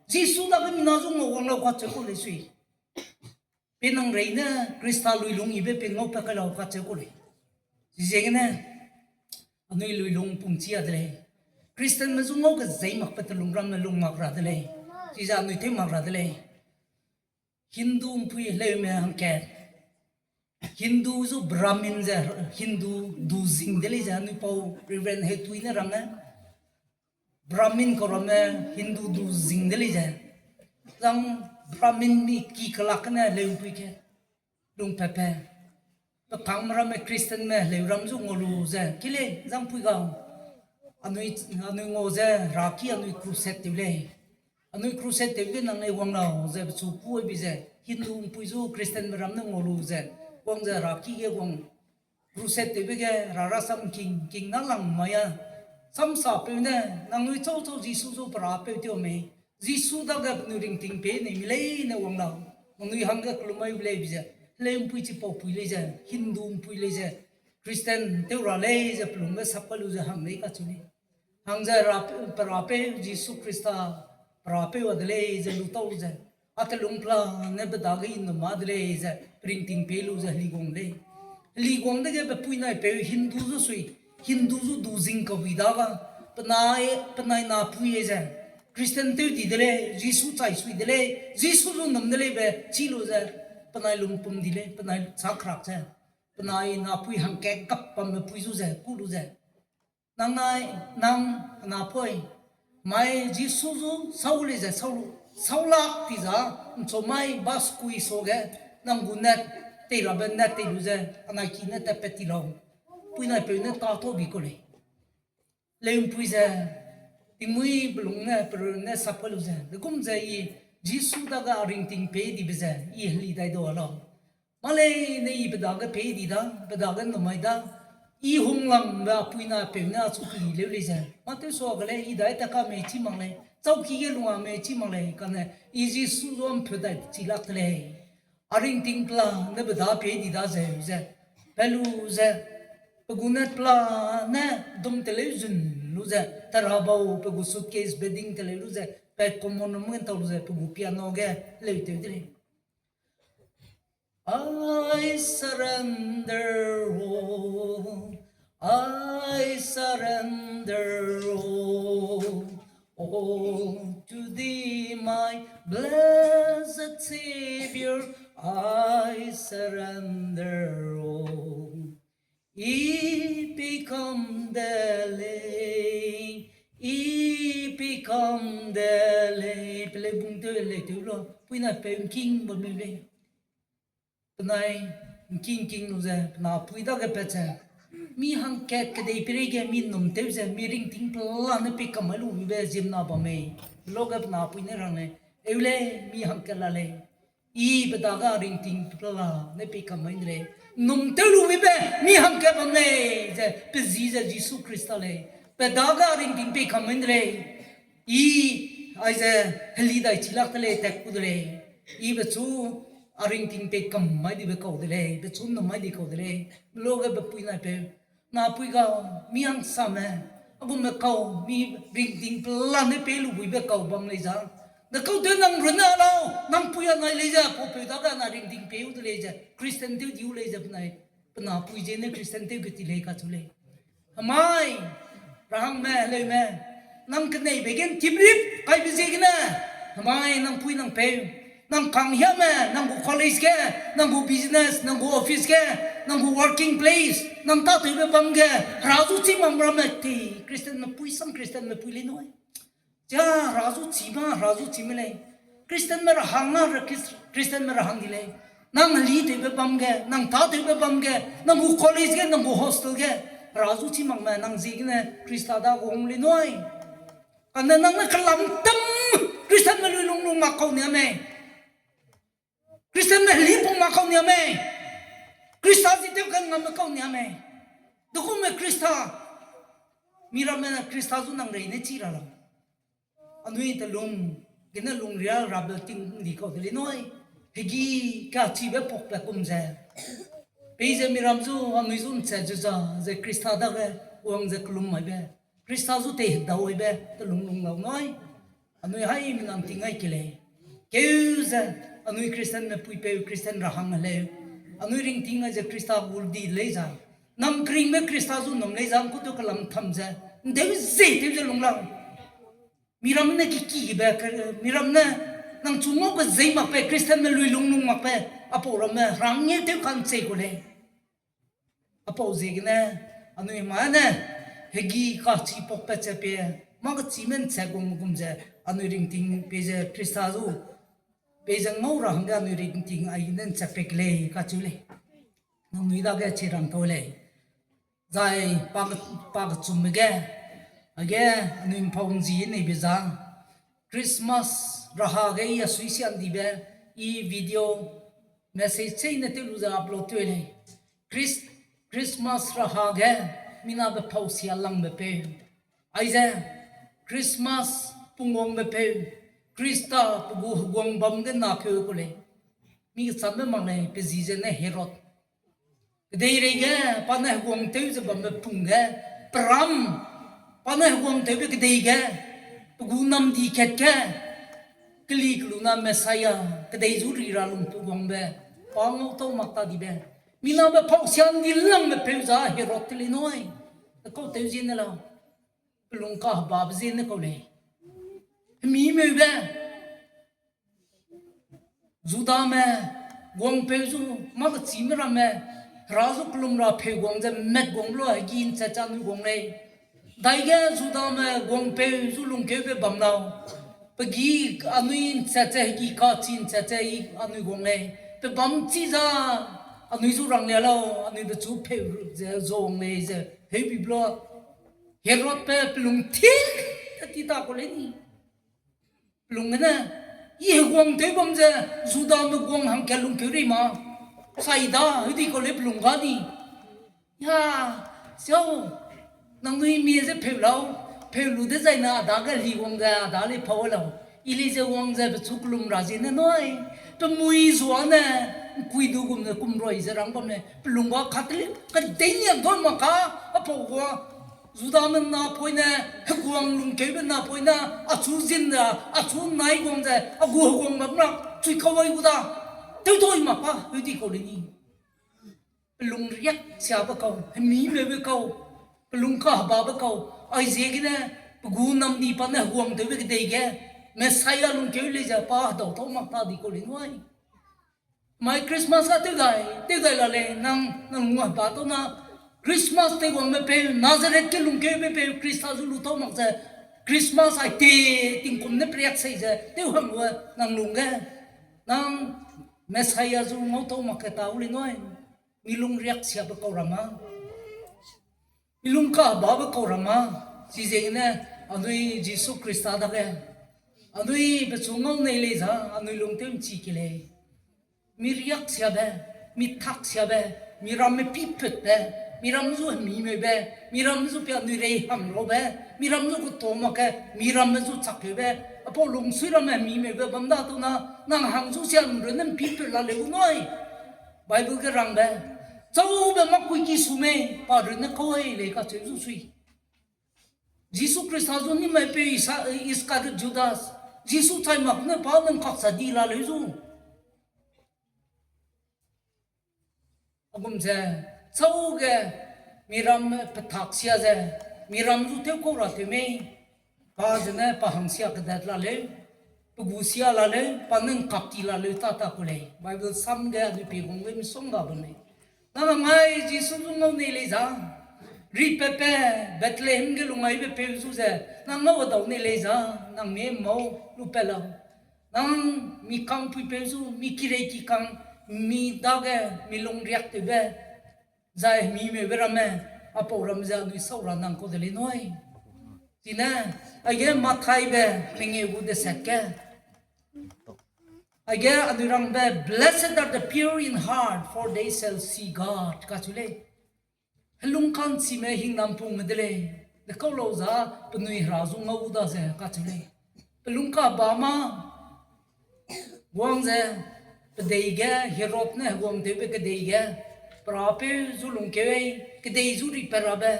Jisu dage mina zu ngau wang lau kacheu kau lei sui. Pe nang rei ne Khrista lui lung yibe pe ngau pa kai lau kacheu kau lei. Chiziegene, anui lui lung pung chia de lei. Christianme zu ngau kezei makbe telung ramme lung mak ra de lei. Chize anui tew mak ra de lei. Hindu mpui heleume hangkat. Hindu zu Brahmin ze, Hindu du zing de lei ze, anui pau Reverend Hetui ne rang ne. Brahmin kau ramme Hindu du zing de lei ze. Zang Brahmin mi ki kelak ne heleumpui ke. Lungpatpat. Pe kangme ramme Christianme heleu ram zu ngau lu ze. Ki lei, zang pui ga. Anui, anui ngau ze, ra ki anui crusade tew lei. Anui crusade tew ge nang lei wang lau ze, pechu ku bi ze. Hindu mpui zu Christianme ram ne ngau lu ze. Wang ze, ra ki ge wang. Crusade tewbe ge ra rasam king, king na lang mai a. Samsapeu ne, nangnui chau chau Jisu zu perapeu tew mei. Jisu dage penui ringting pei nei mi leine wang lau. Nangnui hangge kelum mai lei bi ze. Heleumpui chipau pui lei ze, Hindu mpui lei ze, Christian tew ra lei ze pelungbe sap kai lu ze hang lei kacheu lei. Hang ze ra, perapeu Jisu Khrista, perapeu a de lei ze lu tau lu ze. A telung pla ne pe dage i nu ma de lei ze, ringting pei lu ze heliguang lei. Heliguang dege pe puinaipeu Hindu zu sui, Hindu zu du zing kawi daga, penai, penai napui e ze, Christian tew di de lei, Jisu chai sui de lei, Jisu zu num de lei be, chi lu ze, penai lumpum di lei, penai chakrak ze, penai napui hangkat gap bamme pui zu ze, ku lu ze. Nang nai, nang, napui, mai Jisu zu sau lei ze sau lu, sau lak ti za, nchomai bus kui so ge, nang gu net, tei rabe net tei lu ze, anai ki ne tatpat ti lau. Puinaipeu ne ta tau bi kau lei. Leumpui ze, tingmui pelung ne, perun ne sap kai lu ze, degum ze i, Jisu dage a ringting pei dibe ze, i heli dai dau a lau. Mâ leine i pe dage pei di da, pe dage numai da, i hunglangbe a puinapeu ne achu keli leu lei ze. Mâ tewsuage lei, i dai ta ka mei chî mak lei, chauki ge lua mei chî mak lei, kane, i Jisu zu mpeu dai chi lak te lei. a ringting pela ne beda pie di da ze, ze, pe lu ze, pe gu ne pela ne dum teleu zun lu ze, tera bau pe gu suitcase bedding teleu lu ze, pe common room ge ntau lu ze, pe gu piano ge leu tew de lei. I surrender all, I surrender all, all to thee, my blessed Savior, I surrender all. I pei kam de lei, I pei kam de lei, pe lei bung tew lei tew lo, puina peu ngking bam lei. Penai ngking ngking lu ze, pena pui dage pat ze, mi hangkat kedei peireige mi num tew ze, mi ringting pela ne pei kam mai lu be ziemna bam mei. Loge pena pui ne rang lei, eu lei, mi hangkat la lei. I pe dage a ringting pela ne pei kam mai de lei. Num tew lu be, mi hangkat bam lei, ze, pe zi ze Jisu Khrista lei. Pe dage a ringting pei kam mai de lei. I, aize, heli dai chi lak de lei, tat ku de lei. I pechu a ringting pei kam mai di be kau de lei, pechu num mai di kau de lei. Loge pe puinai peu, napui gau, mi hangsame, a gume kau, mi ringting pela ne pei lu buibe kau bam lei za. Ne kau tew nang runne lau, nang pui a nai lei ze, pau peu dage na ringting pei u de lei ze, Christian tew di u lei ze penai, pena pui ziene Christian tew keti lei kacheu lei. Hemai, rahangme, heleume, nang keneibe ge ntiprip kaibe ziegene, hemai nang pui nang peu, nang kanghiame, nang gu college ge, nang gu business, nang gu office ge, nang gu working place, nang tâtewbe bam ge, hera zu chî mak ramme te, Christianme pui sam Christianme pui lei nui. Chia hera zu chî ma, hera zu chî me lei. Christianme rahang na, Christianme rahang di lei. Nang helitewbe bam ge, nang tâtewbe bam ge, nang gu college ge, nang gu hostel ge, hera zu chî makme, nang ziegene Khrista da gu hung lei nui. Kane nang ne kelam tam, Christianme lui lung lung mak kau nia mei. Christianme heli pung mak kau nia mei. Khrista zi tew kan ngamme kau nia mei. Dekume Khrista, miramme Khrista zu nang rei ne chî ra lau. Anui telung, gene lungria rabe ting di kau de lei nui. Hegi kachibe pakbe kum ze, peize miram zu anui zu nchat ze za, ze Khrista dage wang ze kelum maibe, Khrista zu tei hedau aibe telung lung lau nui. Anui haî menang ting ai ke lei. Keu ze, anui Christianme puipeu Christian rahang heleu, anui ringting ai ze Khrista gu di lei za, nam keringbe Khrista zu num lei za, nkutu kelam tam ze, ndeu ze tew ze lung lau. Miram ne kikibe, miram ne nang chu ngau kezei makbe, Christianme lui lung lung makbe, apau ramme rang ngeu tew kan chei ku lei. Apau ziegene, anui ma ne, hegi kachi pakpat ze pie, mâ kechime nchat gum gum ze, anui ringting peize Khrista zu, peize ngau ra hangge anui ringting aine nchat pe ke lei kacheu lei. Nangnui dage chi rang tau lei. Zai pa, pa kechumbe ge, age anui mpau nzi neibe za, Christmas raha ge i a sui sian dibe, i video message cheîne tew lu ze upload tew lei. Chris-, Christmas raha ge, mina be pau sia langbe peu. Aize, Christmas pungwangbe peu. Khrista pe gu heguang bam ge na keu ku lei. Mi kechambe mak lei, pe zi ze ne Herod. Kedeirei ge, pa ne heguang tew ze bambe pung ge, peram, pa ne heguang tewbe kedei ge, pe gu namdi kat ge, keli keluna Messiah, kedei zu ri ra lungpeu guangbe, pa ngau tau mak ta dibe. Minabe pau sian di langbe peu za Herod te lei nui. Kau tew ziene lau. Pelung kahebabe ziene kau lei. Hemi meube. Judame, guangpeu zu, mâ kechime ramme, hera zu kelum ra pheu guang ze mat guang lu hegi nchat ze anui guang lei. Daige Judame guangpeu zu lungkeube bam lau. Pe gi anui nchat ze hegi kachi nchat ze i anui guang lei. Pe bam chi za anui zu ranglia lau, anui pechu pheu ze zuang lei ze. Heubi blo Herod pe pelung ti, ti ta ku lei ni. Pelung gene, i heguang tew bam ze, Judame guang hangkat lungkeu rei ma. Sai da, hedi kau lei pelung ga ni. Ya, siau, nangnui mie ze pheu lau, pheu lu dezaine a dage li wang ze a da lei pau lau. I lei ze wang ze pechu kelum ra ziene nui, pe mui zuane, ’Nkuidu gum ne kum roi ze rang bam ne, pelung ga Catholic kedei niam doi mak ka, apau gua, Judame napoine, heguang lungkeube napoine, achu zin da, achu nai guang ze, a gu heguang bam ra, chui kawai gu da, tew doi mak ka, heu di kau le ni. Pelung riak siabe kau, hemimeube kau, pelung kahebabe kau, aiziegene, pe gu namdi pa ne heguang tewbe kedei ge, Messiah lungkeu lei ze pa hedau tau mak ta di kau le nui. Mai Christmas a tew dai, tew dai la lei, nang, nang lung heba tau na, Christmas tew guangbe peu, Nazareth ge lungkeube peu, Khrista zu lu tau mak ze, Christmas ai te, tingkum ne periak sei ze, tew hang gu, nang lung ge, nang Messiah zu ngau tau mak ke tau le nui, mi lung riak siabe kau ra ma. Mi lung kahebabe kau ra ma, chiziegene, anui Jisu Khrista dage, anui pechu ngau nei lei za, anui lung tew ’nchi ke lei. Mi riak siabe, mi tak siabe, mi ramme pipetbe, mi ram zu hemimeube, mi ram zu pe anui rei hang laube, mi ram zu keto mak ke, mi ramme zu chakkeube, apau lungsui ramme hemimeube bam da tau na, nang hang zu sia nrunne ’mpipet la leu nui. Bible ge rangbe, chaube mâkui ki su mei, pa runne kau ai lei kacheu zu sui. Jisu Khrista zu nimai peu Isa-, Iskariot Judas, Jisu chai mak ne pa nang kaksa di la leu zu. Agum ze, chau ge, mi ram petak sia ze, mi ram zu tew kau ra tew mei, pa zene pa hangsia kedat la leu, pe gu sia la leu, pa nang kap ti la leu ta ta ku lei. Bible sam ge anui pie gong ge misongga bam lei. Nang ngai Jisu zu ngau nei lei za, ripepe Bethlehem ge lungaibe peu zu ze, nang ngau dau nei lei za, nang mi mau lupat lau. Nang mi kangpuipeu zu, mi kirei kikang, mi dage, mi lung riaktewbe, zai mi meube ramme, apau ram ze anui sau ra nang kau de lei nui. Chine, aige Mathaibe, mengeu gu deset ge. Aige anui rangbe, Blessed are the pure in heart, for they shall see God, kacheu lei. Helung ka'nchime hingnam pungme de lei, dekau lau za penui Hera zu ngau da ze kacheu lei. Pelung kaba ma, guang ze, pedei ge, Herod ne heguangtewbe kedei ge, perapeu zu lungkeu ei, kedei zu ripat rabe,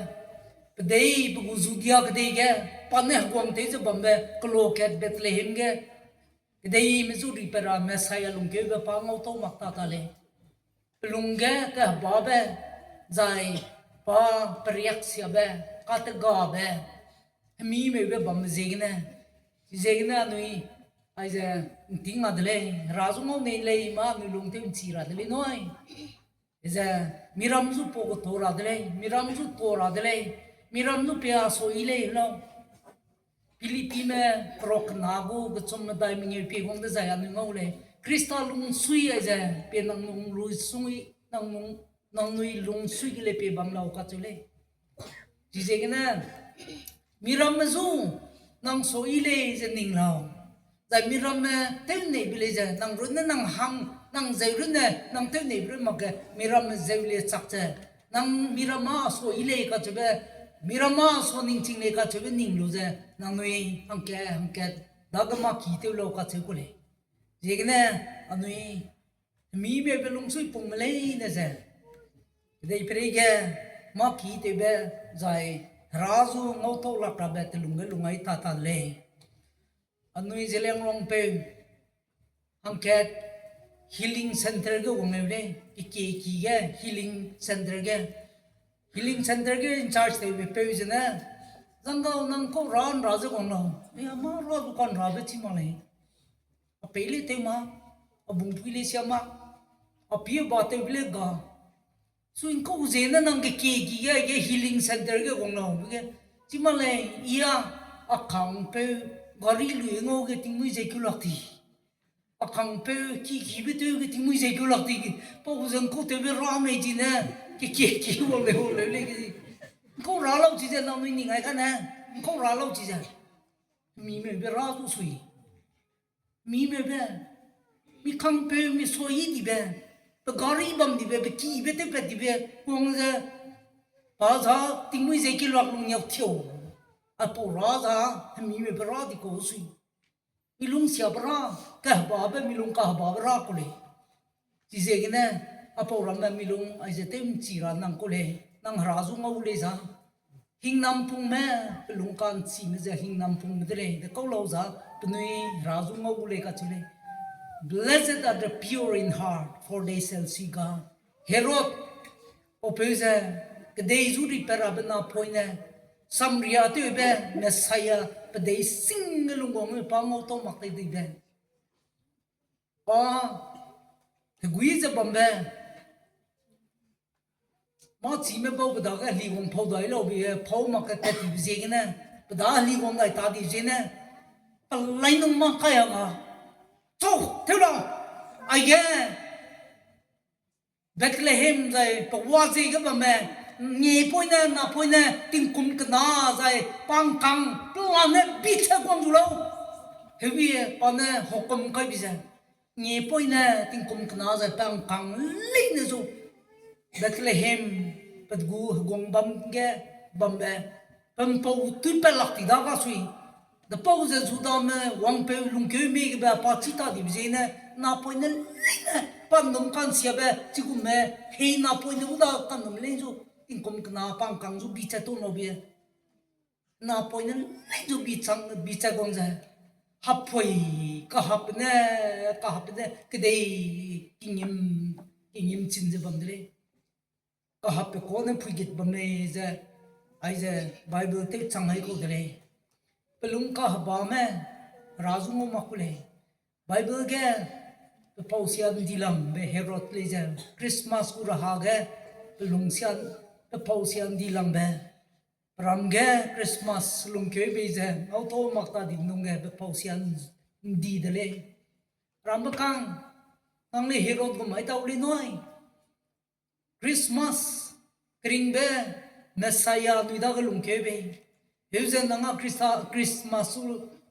pedei pe gu Judia kedei ge, pa ne heguangtew ze bambe, kelo kat Bethlehem ge, kedeime zu ripat ra Messiah lungkeube pa ngau tau mak ta ta lei. Pelung ge tehebabe, zai pa periaksiabe, kategabe, hemimeube bambe ziegene, ziegene anui, aize, ’nting a de lei, Hera zu ngau nei lei ma anui lung tew ’nchi ra de lei nui. Ze, miram zu pau keto ra de lei, miram zu tuâ ra de lei, miram zu pia sui lei lau. Philippime perok kena gu kechum medai mengeu pie guang dezai anui ngau lei. Khrista lungsui aize, pie nang lung lui sui, nang lung, nangnui lungsui ge lei pie bam lau kacheu lei. Chiziegene, miramme zu, nang sui lei ze ning lau. Zai miramme tewneibe lei ze, nang runne nang hang, nang zeu runne, nang tewneibe run makge, miramme zeu le chak ze, nang miram â sui lei kacheube, miram â sui ningching lei kacheube ning lu ze, nangnui hangke, hangke, dage mâ ki tew lau kacheu ku lei. Ziegene, anui, hemimeube lungsui pungme leine ze, kedeiperei ge, mâ ki tewbe, zai, Hera zu ngau tau lak rabe telung ge lungai ta ta de lei. Anui Zeliangrongpeu, hangkat healing centre ge wang leu lei, kekie ki ge healing centre ge. Healing centre ge in charge tewbe peu zene, zangga nang kau ra ’nra ze guang lau. Ia mâ ra zu ka'nrabe chi mak lei. A pei le tew ma, a bungpui le sia ma, a pie ba tewbe le ga. Sui ’ngkau zene nang kekie ki ge, ge healing centre ge guang lau, ge. Chi mak lei, ia, a kangpeu, gari lui ngau ge tingmui ze keu lak ti. A kangpeu, ki kibe tew ge tingmui ze keu lak ti. Pau ze ’ngkau tewbe ra mei zene, kekie ki wang leu, wang leu lei ge. ’Ngkau ra lau chi ze nangnui ning ai kane, ’ngkau ra lau chi ze. Mimeube ra zu sui. Mimeube, mi kangpeu, mi sui dibe, pe gari bam dibe, pe kibe tewpat dibe, wang ze, pa za tingmui ze keu lak lung niak thiu. Aipau ra za, hemimeube ra di kau sui. Mi lungsiabe ra, kahebabe, mi lung kahebabe ra ku lei. Chiziegene, apau ramme milung aize tew ’nchi ra nang kau lei, nang hera zu ngau lei za. Hingnam pungme, pelung ka'nchime ze hingnam pungme de lei, de kau lau za, penui hera zu ngau lei kacheu lei. Blessed are the pure in heart, for they shall see God. Herod, paupeu ze, kedei zu ripat rabe napoine, Samaria tewbe, Messiah, pedei sing ge lungguangme pa ngau tau mak tei dibe. Pa, hegui ze bambe, mâ chime bau pe dage heli wang pau dai lau bi, pau mak ke tat dibe ziegene, pe da heli wang dai ta di ziegene, pelai nung mâ kai a ga, chau, tew lau, aige, Bethlehem zai pe wa ziege bamme, ngepoine, napoine, tingkum kena zai, pangkang, pelane bi che guang zu lau. Hebi, pa ne hukum kai bi ze, ngepoine, tingkum kena zai, pangkang leine zu, Bethlehem, pe gu heguang bam ge, bambe, pe ’mpau tuipat lak ti da ga sui. Depau ze Judame wangpeu lungkeu mei gebe pa chî ta dibe ziegene, napoine leine, pa ’nnum ka'nsiabe, chigume, hei napoine gu da ka'nnum lei zu, tingkum kena pangkang zu bi che tau lau bi. Napoine lei zu bi chang, bi che guang ze. Hapui, kahap ne, kahap ne, kedei, kingim, kingim chin ze bam de lei. Kahap pe kane phuigit bam lei ze, aize Bible tew chang ai kau de lei. Pelung kahabame, hera zu ngau mak ku lei. Bible ge, pe pau sia ’ndilangbe Herod lei ze, Christmas gu raha ge, pelung sia, pe pau sia ’ndilangbe. Peram ge Christmas lungkeu bei ze, ngau tau mak ta di nung ge, pe pau sia ’ndi de lei. Perambe kang, nang le Herod gum ai tau lei nui. Christmas, keringbe, Messiah nui dage lungkeu bei. Heu ze nang a Khrista, Christmas su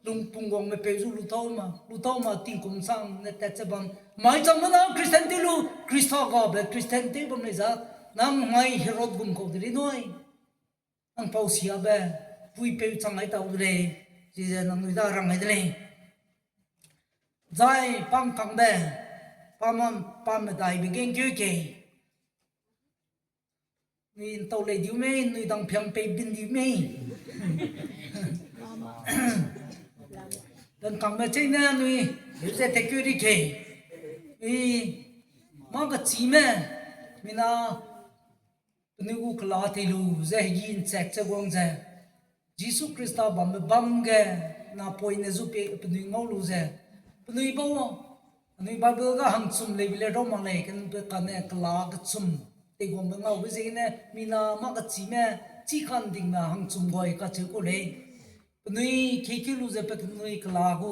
lungpung guangme peu zu lu tau ma, lu tau ma tingkum sang ne tat ze bam. Mai changme nang Christian tew lu, Khrista gabe Christian tew bam lei za, nang mai Herod gum kau de lei nui. Nang pau siabe, puipeu chang ai tau de lei, chize nangnui da rang ai de lei. Zai pangkangbe, pa ma, pa medaibe gengkeu kei. Nui ’ntau lei diu mei, nui dang piang pei bin diu mei. Pangkangbe cheine nui, heu ze tekeu ri kei. I, mâ kechîme, mina, penui gu kela tei lu ze hegî ’nchak ze guang ze, Jisu Khrista bambe bâm ge, napoine zu pe penui ngau lu ze, penui bau, anui Bible ga hangchum lei bi le rau mak lei, kenpe kane kela kechum, teiguangbe ngaube ziegene, mina mâ kechîme, chî ka'ndingme hangchum gai kacheu kau lei. Penui kekeu lu ze pe penui kela gu,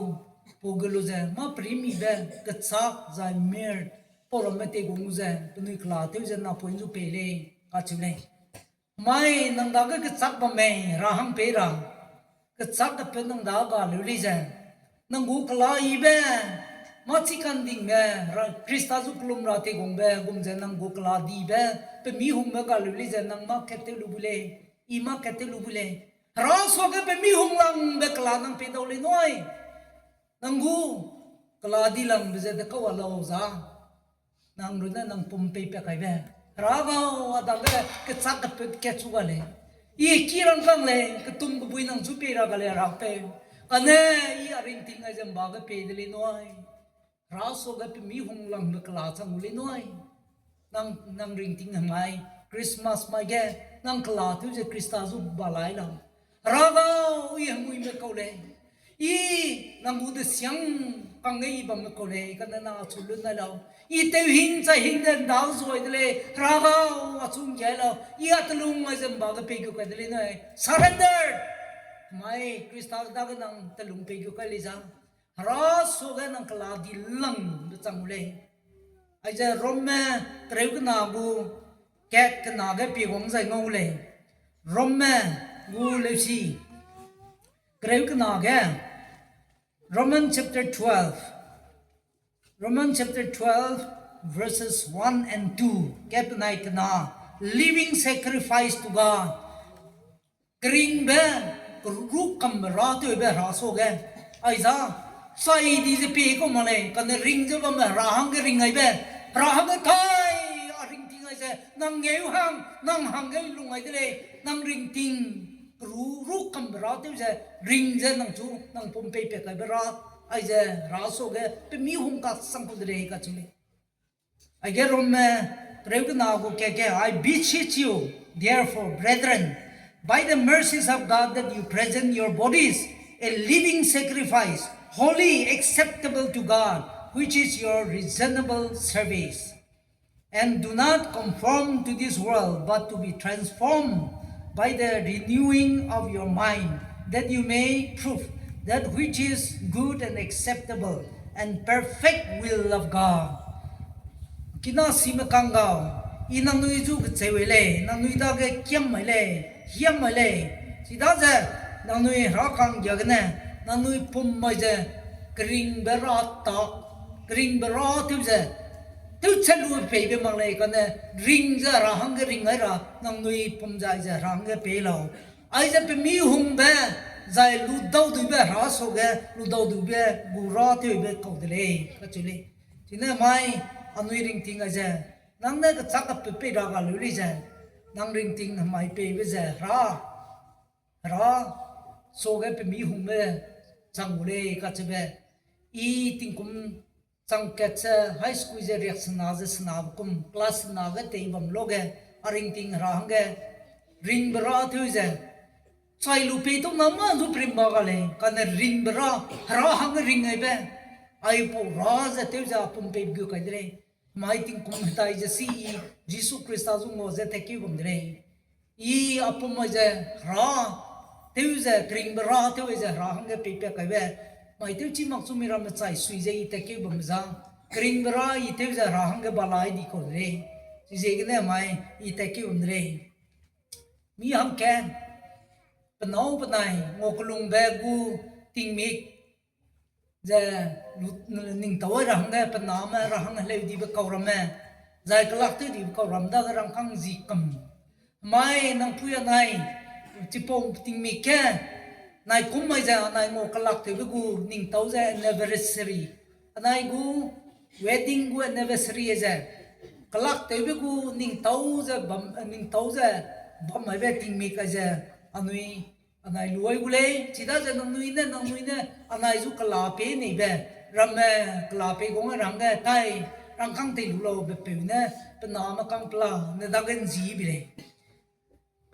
pau ge lu ze, mâ perimibe, kechâk zai mir, pau ramme teiguang lu ze, penui kela tew ze napoine zu pei lei, kacheu lei. Mai nang dage kechâk bam mei, ra hang pei ra. Kechâk kepe nang da ga leu lei ze. Nang gu kela yibe, mâ chî ka'ndingme, ra, Khrista zu kelum ra teiguangbe, gum ze nang gu kela dibe, pe mi hungbe ga leu lei ze nang mâ kat tew lu bu lei, i mâ kat tew lu bu lei. Hera suage pe mi hung langbe kela nang pei dau lei nui. Nang gu kela di langbe ze de kau a lau za. Nang runne nang pum pei pa kaibe. Hera gau, a dage kechâk kepe kat chu ga lei. I ki rangkâng lei, ketum kebui nang chu pei ra ga lei hera peu. Kane i a ringting ai ze ’mba ge pei de lei nui. Hera suage pe mi hung langbe kela chang gu lei nui. Nang, nang ringting hemai, Christmas mai ge, nang kela tew ze Khrista zu ba lai lau. Hera gau, i hemuime kau lei. I nang gu de siang kangge i bamme kau lei, kane nang achu lun nai lau. I tew hing chai hing de ’nda zuai de lei, Hera gau, achu ’nggiai lau. I a telung ai ze ’mba ge pei gu kai de lei nui. Surrender! Mai, Khrista dage nang telung pei gu kai lei za. Hera suage nang kela di langbe chang gu lei. Aize Romme kereu kena gu kat kena ge pie wang zai ngau lei. Romme gu leusi kereu kena ge, Roman chapter twelve, Roman chapter twelve, verses one and two, kat penai kena, living sacrifice to God. Keringbe, keru kambe ra tewbe Hera suage. Aiza, sai di ze pie kau mak lei, kane ring ze bamme Hera hangge ring aibe, Hera hangge kai, a ringting aize, nang ngeu hang, nang hangge lung ai de lei, nang ringting, keru ru kambe ra tew ze, ring ze nang chu, nang pum pei pe kaibe ra, aize, Hera suage, pe mi hung kasang ku de lei kacheu lei. Aige Romme, kereu kena gu keke, I beseech you, therefore, brethren, by the mercies of God, that you present your bodies a living sacrifice, holy, acceptable to God, which is your reasonable service. And do not conform to this world, but to be transformed by the renewing of your mind, that you may prove that which is good and acceptable and perfect will of God. Kina sime kang gau, I nangnui zu kecheu lei, nangnui dage kiam mai lei, hiam mai lei, chidaze nangnui Hera kanggia gene, nangnui pum mai ze, keringbe ra tak, keringbe ra tew ze, tewche lu peibe mak lei kane, ring ze Hera hangge ring ai ra, nangnui pum zai ze Hera hangge pei lau. Aize pe mi hungbe, zai lu dau duibe Hera suage, lu dau duibe gu ra tewbe kau de lei, kacheu lei. Chine mai, anui ringting aize, nang ne kechâk kape pei ra ga leu lei ze, nang ringting hemai peibe ze Hera, Hera suage pe mi hungbe chang gu lei kacheube, I tingkum chang kat ze high school ze riaksena ze senabe kum, class sena ge tei bam luge, a ringting Hera hangge ringbe ra tew ze, chai lu pei tau na ma zu perimba ga lei, kane ringbe ra, Hera hangge ring aibe, aipau ra ze tew ze a pum pei gu kai de lei. Mai tingkum hedai ze si I, Jisu Khrista zu ngua ze tatkeu bam de lei. I a pum mai ze Hera, tew ze keringbe ra tew ze Hera hangge peipat kaibe, mai tewchi mak chu mi ramme chai sui ze I tatkeu bam za, keringbe ra I tew ze Hera hangge balai di kau de lei. Chiziegene mai I tatkeu bam de lei. Mi hangke, pe nâu penai, ngua kelungbe gu tingmik, ze lu-, ningtau ra hangge pe name ra hang heleu dibe kau ramme, zai kelak tew dibe kau ram dage rangkâng zi kam. Mai nang pui anai, chipau tingmik ge, nai kum mai ze anai ngua kelak tewbe gu ningtau ze anniversary. Anai gu wedding gu anniversary ze, kelak tewbe gu ningtau ze bam, ningtau ze bam maibe tingmik aize, anui, anai lu ai gu lei, chidaze nangnui ne, nangnui ne, anai zu kela pei neibe, ramme kela pei guang ra hangge tai, rangkâng tei lu laube peu ne, pe name kang pela ne dage nzi bi lei.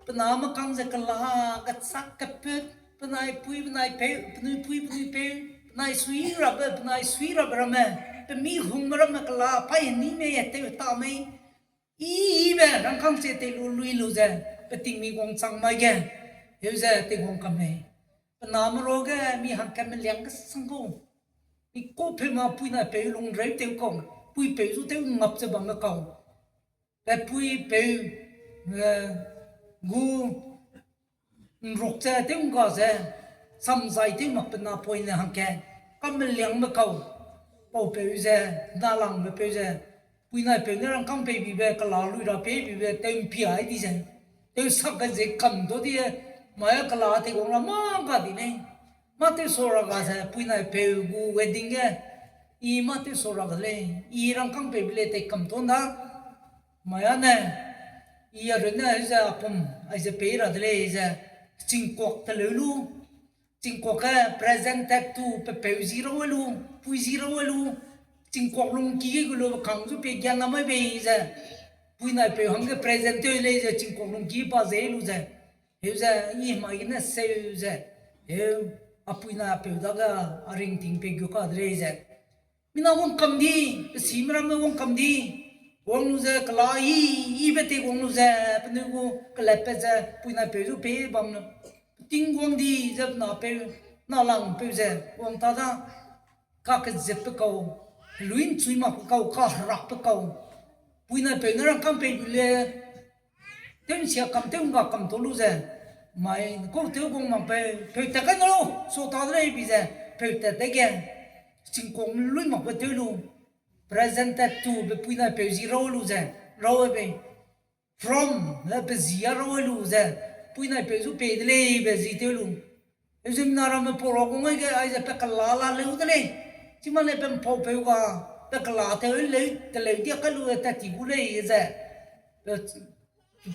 Pe name kang ze kela, kechak keput, penai pui, penai peu, penui pui, penui peu, penai sui rabe, penai sui rabe ramme, pe mi hungme ramme kela, pai ni mei, tew ta mei, I, ibe rangkâng che tei lu lui lu ze, pe tingmik guang chang mai ge, heu ze tei guang kam lei. Pe name ruage mi hangkat meliang kesang kau. I kau peu ma pui nai peu lung reu tew kau, pui peu zu tew ngap ze bamme kau. Pe pui peu, eh, gu nruk ze tew ngga ze, samzai tew mak pe napoine hangkat, kam meliangbe kau, pau peu ze, nalangbe peu ze, pui nai peu ne rangkâng pei bibe, kela lui ra pei bibe, tew mpia ai di ze, tew sak ge ze kam ta di, mai kela tei guang ra mâ ga di lei. Mâ tew sa ra ga ze, pui nai peu gu wedding ge, I mâ tew sa ra ga lei, I rangkâng pei bi lei tei kam ta da. Mai ane, I a runne aize a pum, aize pei ra de lei ze, chingkuak teleu lu, chingkuak ge presented to pe peu zi ra lu, pui zi ra lu, chingkuak lungki ge gu lu kang zu pe giana mai bei ze, pui nai peu hangge present tew lei ze, chingkuak lungki pa ze lu ze, heu ze, I mai gene seu ze, heu, a pui nai a peu dage, a ringting pei gu ka de lei ze, mina wang kam di, pe sime ramme wang kam di, wang lu ze kela I, ibe tei wang lu ze, penui gu kelatpat ze, pui nai peu zu pei bam lu, ting wang di ze pe napeu, nalangpeu ze, wang ta da, kakezepbe kau, helui nchui makbe kau, kaherakbe kau, pui nai peu ne rangkâng pei bi le, tew nsia kam tew ngga kam ta lu ze, mai kau tew guang mak peu, peu tat kai na lau, sa ta de lei bi ze, peu tat dege, chingkuak lui makbe tew lu, presented to pe pui nai peu zi ra lu ze, ra bei, from, eh, pe zi a ra lu ze, pui nai peu zu pei de lei be zi tew lu. Heu ze mina ramme pau ra gu ngai ge aize pe kela la leu de lei. Chima lei pe mpau peu ga, Pe kela teleu, teleu dia kai lu tat ti gu lei ze. Pe,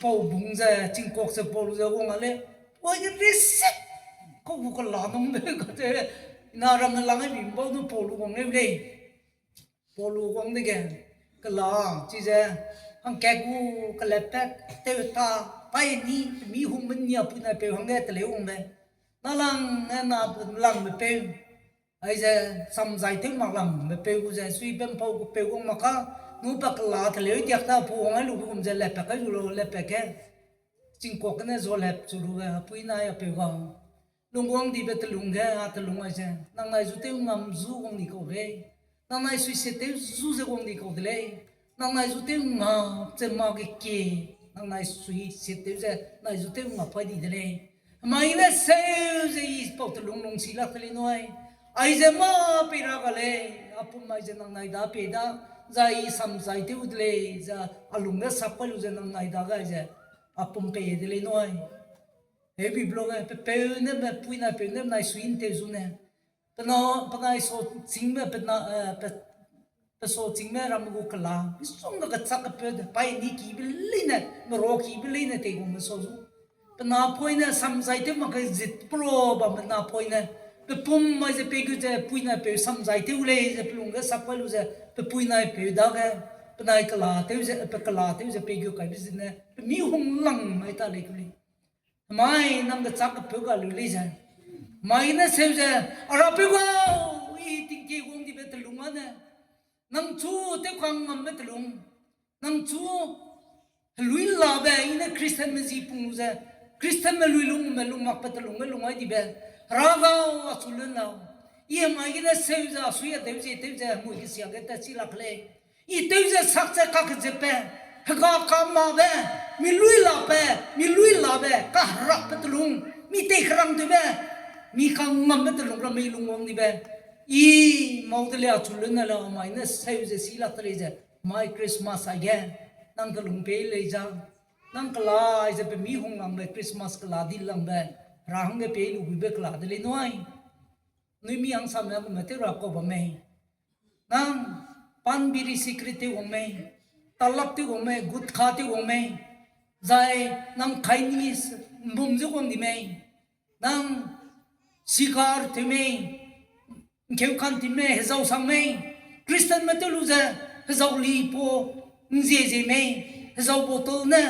pau bung ze, chingkuak ze pau lu ze wang a lei. Oi de resi. Kau gu kela nung be ka te. Na ramme lang ai bi bau du pau lu wang leu lei. Pau lu wang dege, kela, chize, hangkat gu kelepat, tew ta, pai ni, mi hung menia puinai peu hangge teleu wang lei. Na lang, na lang be peu. Aize, samzai tew mak lang be peu gu ze, sui bam pau gu peu wang mak ka, nu pa kela teleu diak ta pu wang ai lu gum ze, lepat kai lu lo, lepat ke. Chingkuak gene zo lep chu lu ge, puinai a peu ga. Lungwang dibe telung ge, a telung aize, nang nai zu tew ngam zu wang di kau lei. Nang nai sui se tew zu ze wang di kau de lei. Nang nai zu tew nga ze ma ge kie. Nang nai sui se tew ze, nai zu tew nga pai di de lei. Mai ne seu ze i pau telung lung si lak te lei nui. Aize mâ pei ra ga lei, a pum mai ze nang nai da pei da, zai i samzai tew de lei, za a lung ge sap kai lu ze nang nai da gai ze, a pum pei de lei nui. Heu bi blo ge, pe peu ne, pe puinai peu ne, nai sui nteu zu ne. Pe na, pe nai so chîngme, pe na, eh, pe, pe so chîngme ramme gu kela. Misongga kechâk kepeu de, pai ni kibe leine, mero kibe leine tei gume so zu. Pe napoine samzai tew mak ke zit pro bambe napoine. Pe pum mai ze pe gu ze puinai peu samzai tew lei ze pe lung ge sap kai lu ze, pe puinai peu dage, pe nai kela tew ze, pe kela tew ze pe gu kaibe zine, pe mi hung lang mai ta lei ku lei. Mai nang kechâk kepeu ga lu lei ze. Mai ne seu ze, a rapeu gau, i tingkie guang dibe telung â ne. Nang chu tewkang ngambe telung. Nang chu helui labe, i ne Christianme zi pung lu ze. Christianme lui lungme lung makbe telung ge lung ai dibe. Hera gau, a chu lun lau. I mai gene seu ze, a sui a tew ze, tew ze, mui kesia ge tat chi lak lei. I tew ze sak ze kakezebe, hega kamabe, mi lui labe, mi lui labe, kaherakbe telung, mi tei kerangtewbe, mi kangambe telung ramme i lungwang dibe. I mau de lei a chu lun ne lau, mai ne seu ze si lak te lei ze, mai Christmas aige, nang telung pei lei za, nang kela aize pe mi hung langbe Christmas kela di langbe, ra hangge pei lu guibe kela de lei nui. Nui mi hangsame gume tew ra kau bam mei. Nang pan biri cigarette tew wang mei, talak tew wang mei, gutkha tew wang mei, zai nang khaini s-, mbum ze wang di mei, nang cigar tew mei, nkeu kan ti mei, hezau sang mei, Christianme tew lu ze, hezau li po, nzie zie mei, hezau bottle ne,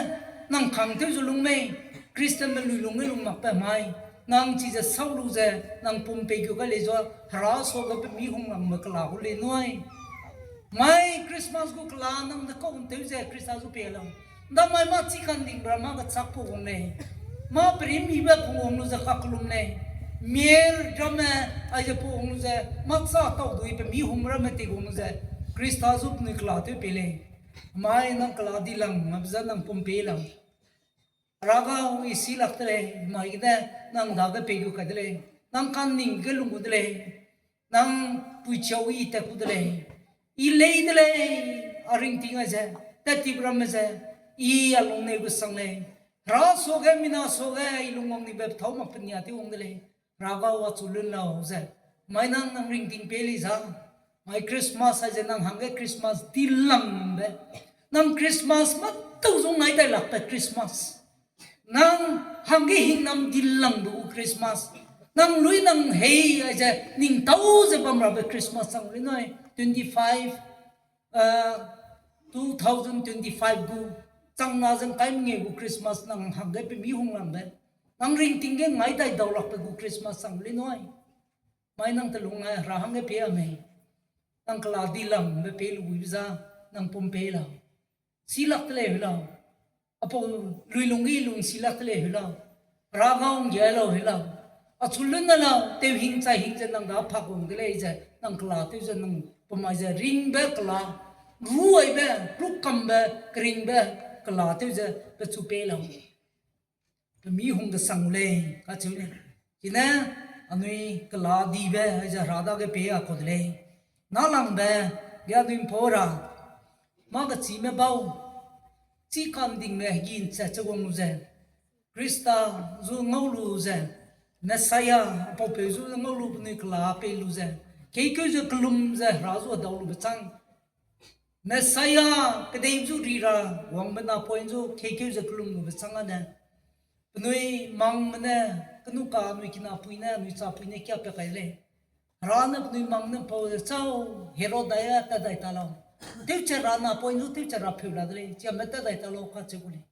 nang kang tew zu lung mei, Christianme lui lung ge lung makbe mai, nang chize sau lu ze, nang pum pei gu kai lei zua, hera suage pe mi hung langme kela gu lei nui. Mai Christmas gu kela nang de kau ntew ze Khrista zu pei lau. Ndamai mâ chi kandingbe ra mâ kechâk pu wang lei. Mâ perimmibe pu wang lu ze kakelum lei. Mier ramme aize pu wang lu ze, mâ cha tau dui pe mi hung ramme tei wang lu ze, Khrista zu penui kela tew pei lei. Mai nang kela di lang, mabe za nang pum pei lau. Hera gau, i si lak de lei, mai gene nang dage pei gu kai de lei. Nang kanding ge lung gu de lei. Nang puichiau i tat ku de lei. I lei de lei, a ringting aize, tat tibe ramme ze, i a lungneu gu sang lei. Hera suage, mina suage, i lungwang dibe pethâu mak penia tew wang de lei. Hera gau a chu lun lau ze. Mai nang nang ringting pei lei za. Mai Christmas aize nang hangge Christmas di langbe. Nang Christmas mâ tau zu ngai dai lakbe Christmas. Nang hangge hingnam di langbe gu Christmas. Nang lui nang hei aize ning tau ze bam rabe Christmas chang lei nui. Twenty five, two thousand twenty five gu chang na zeng kai mengeu gu Christmas nang hangge pe mi hung langbe. Nang ringting ge ngai dai dau lakbe gu Christmas chang lei nui. Mai nang telung ai hera hangge pei a mei. Nang kela di langbe pei lu guibe za, nang pum pei lau. Si lak de lei heu lau. Apau lui lung ge i lung si lak de lei heu lau. Hera gau nggia lau heu lau. A chu lun ne lau, tew hing chai hing ze nang da pak wang de lei ze, nang kela tew ze nang pemai ze ringbe kela, ruaibe, klukkambe, keringbe, kela tew ze pechu pei lau. Pe mi hung desang gu lei, kacheu lei. Chine, anui kela dibe, aize hera dage pei a kau de lei. Nâlangbe, ge anui mpau ra, mâ kechîme bau, chi kandingme hegî nchat che wang lu ze, Khrista zu ngau lu ze, Messiah, apaupeu zu ngau lu penui kela pei lu ze, keikeu ze kelum ze hera zu hedau lube chang, Messiah kedei zu ri ra wangbe napoine zu keikeu ze kelum lube chang ane, penui mangme ne, kenu ka anui kinapui ne, anui chapui ne kia pe kai lei. Hera ne penui mang ne pau ze, chau, Herod dai a tat dai ta lau. Tewche ra napoine zu tewche ra pheu la de lei, chiame tat dai ta lau kacheu gu lei.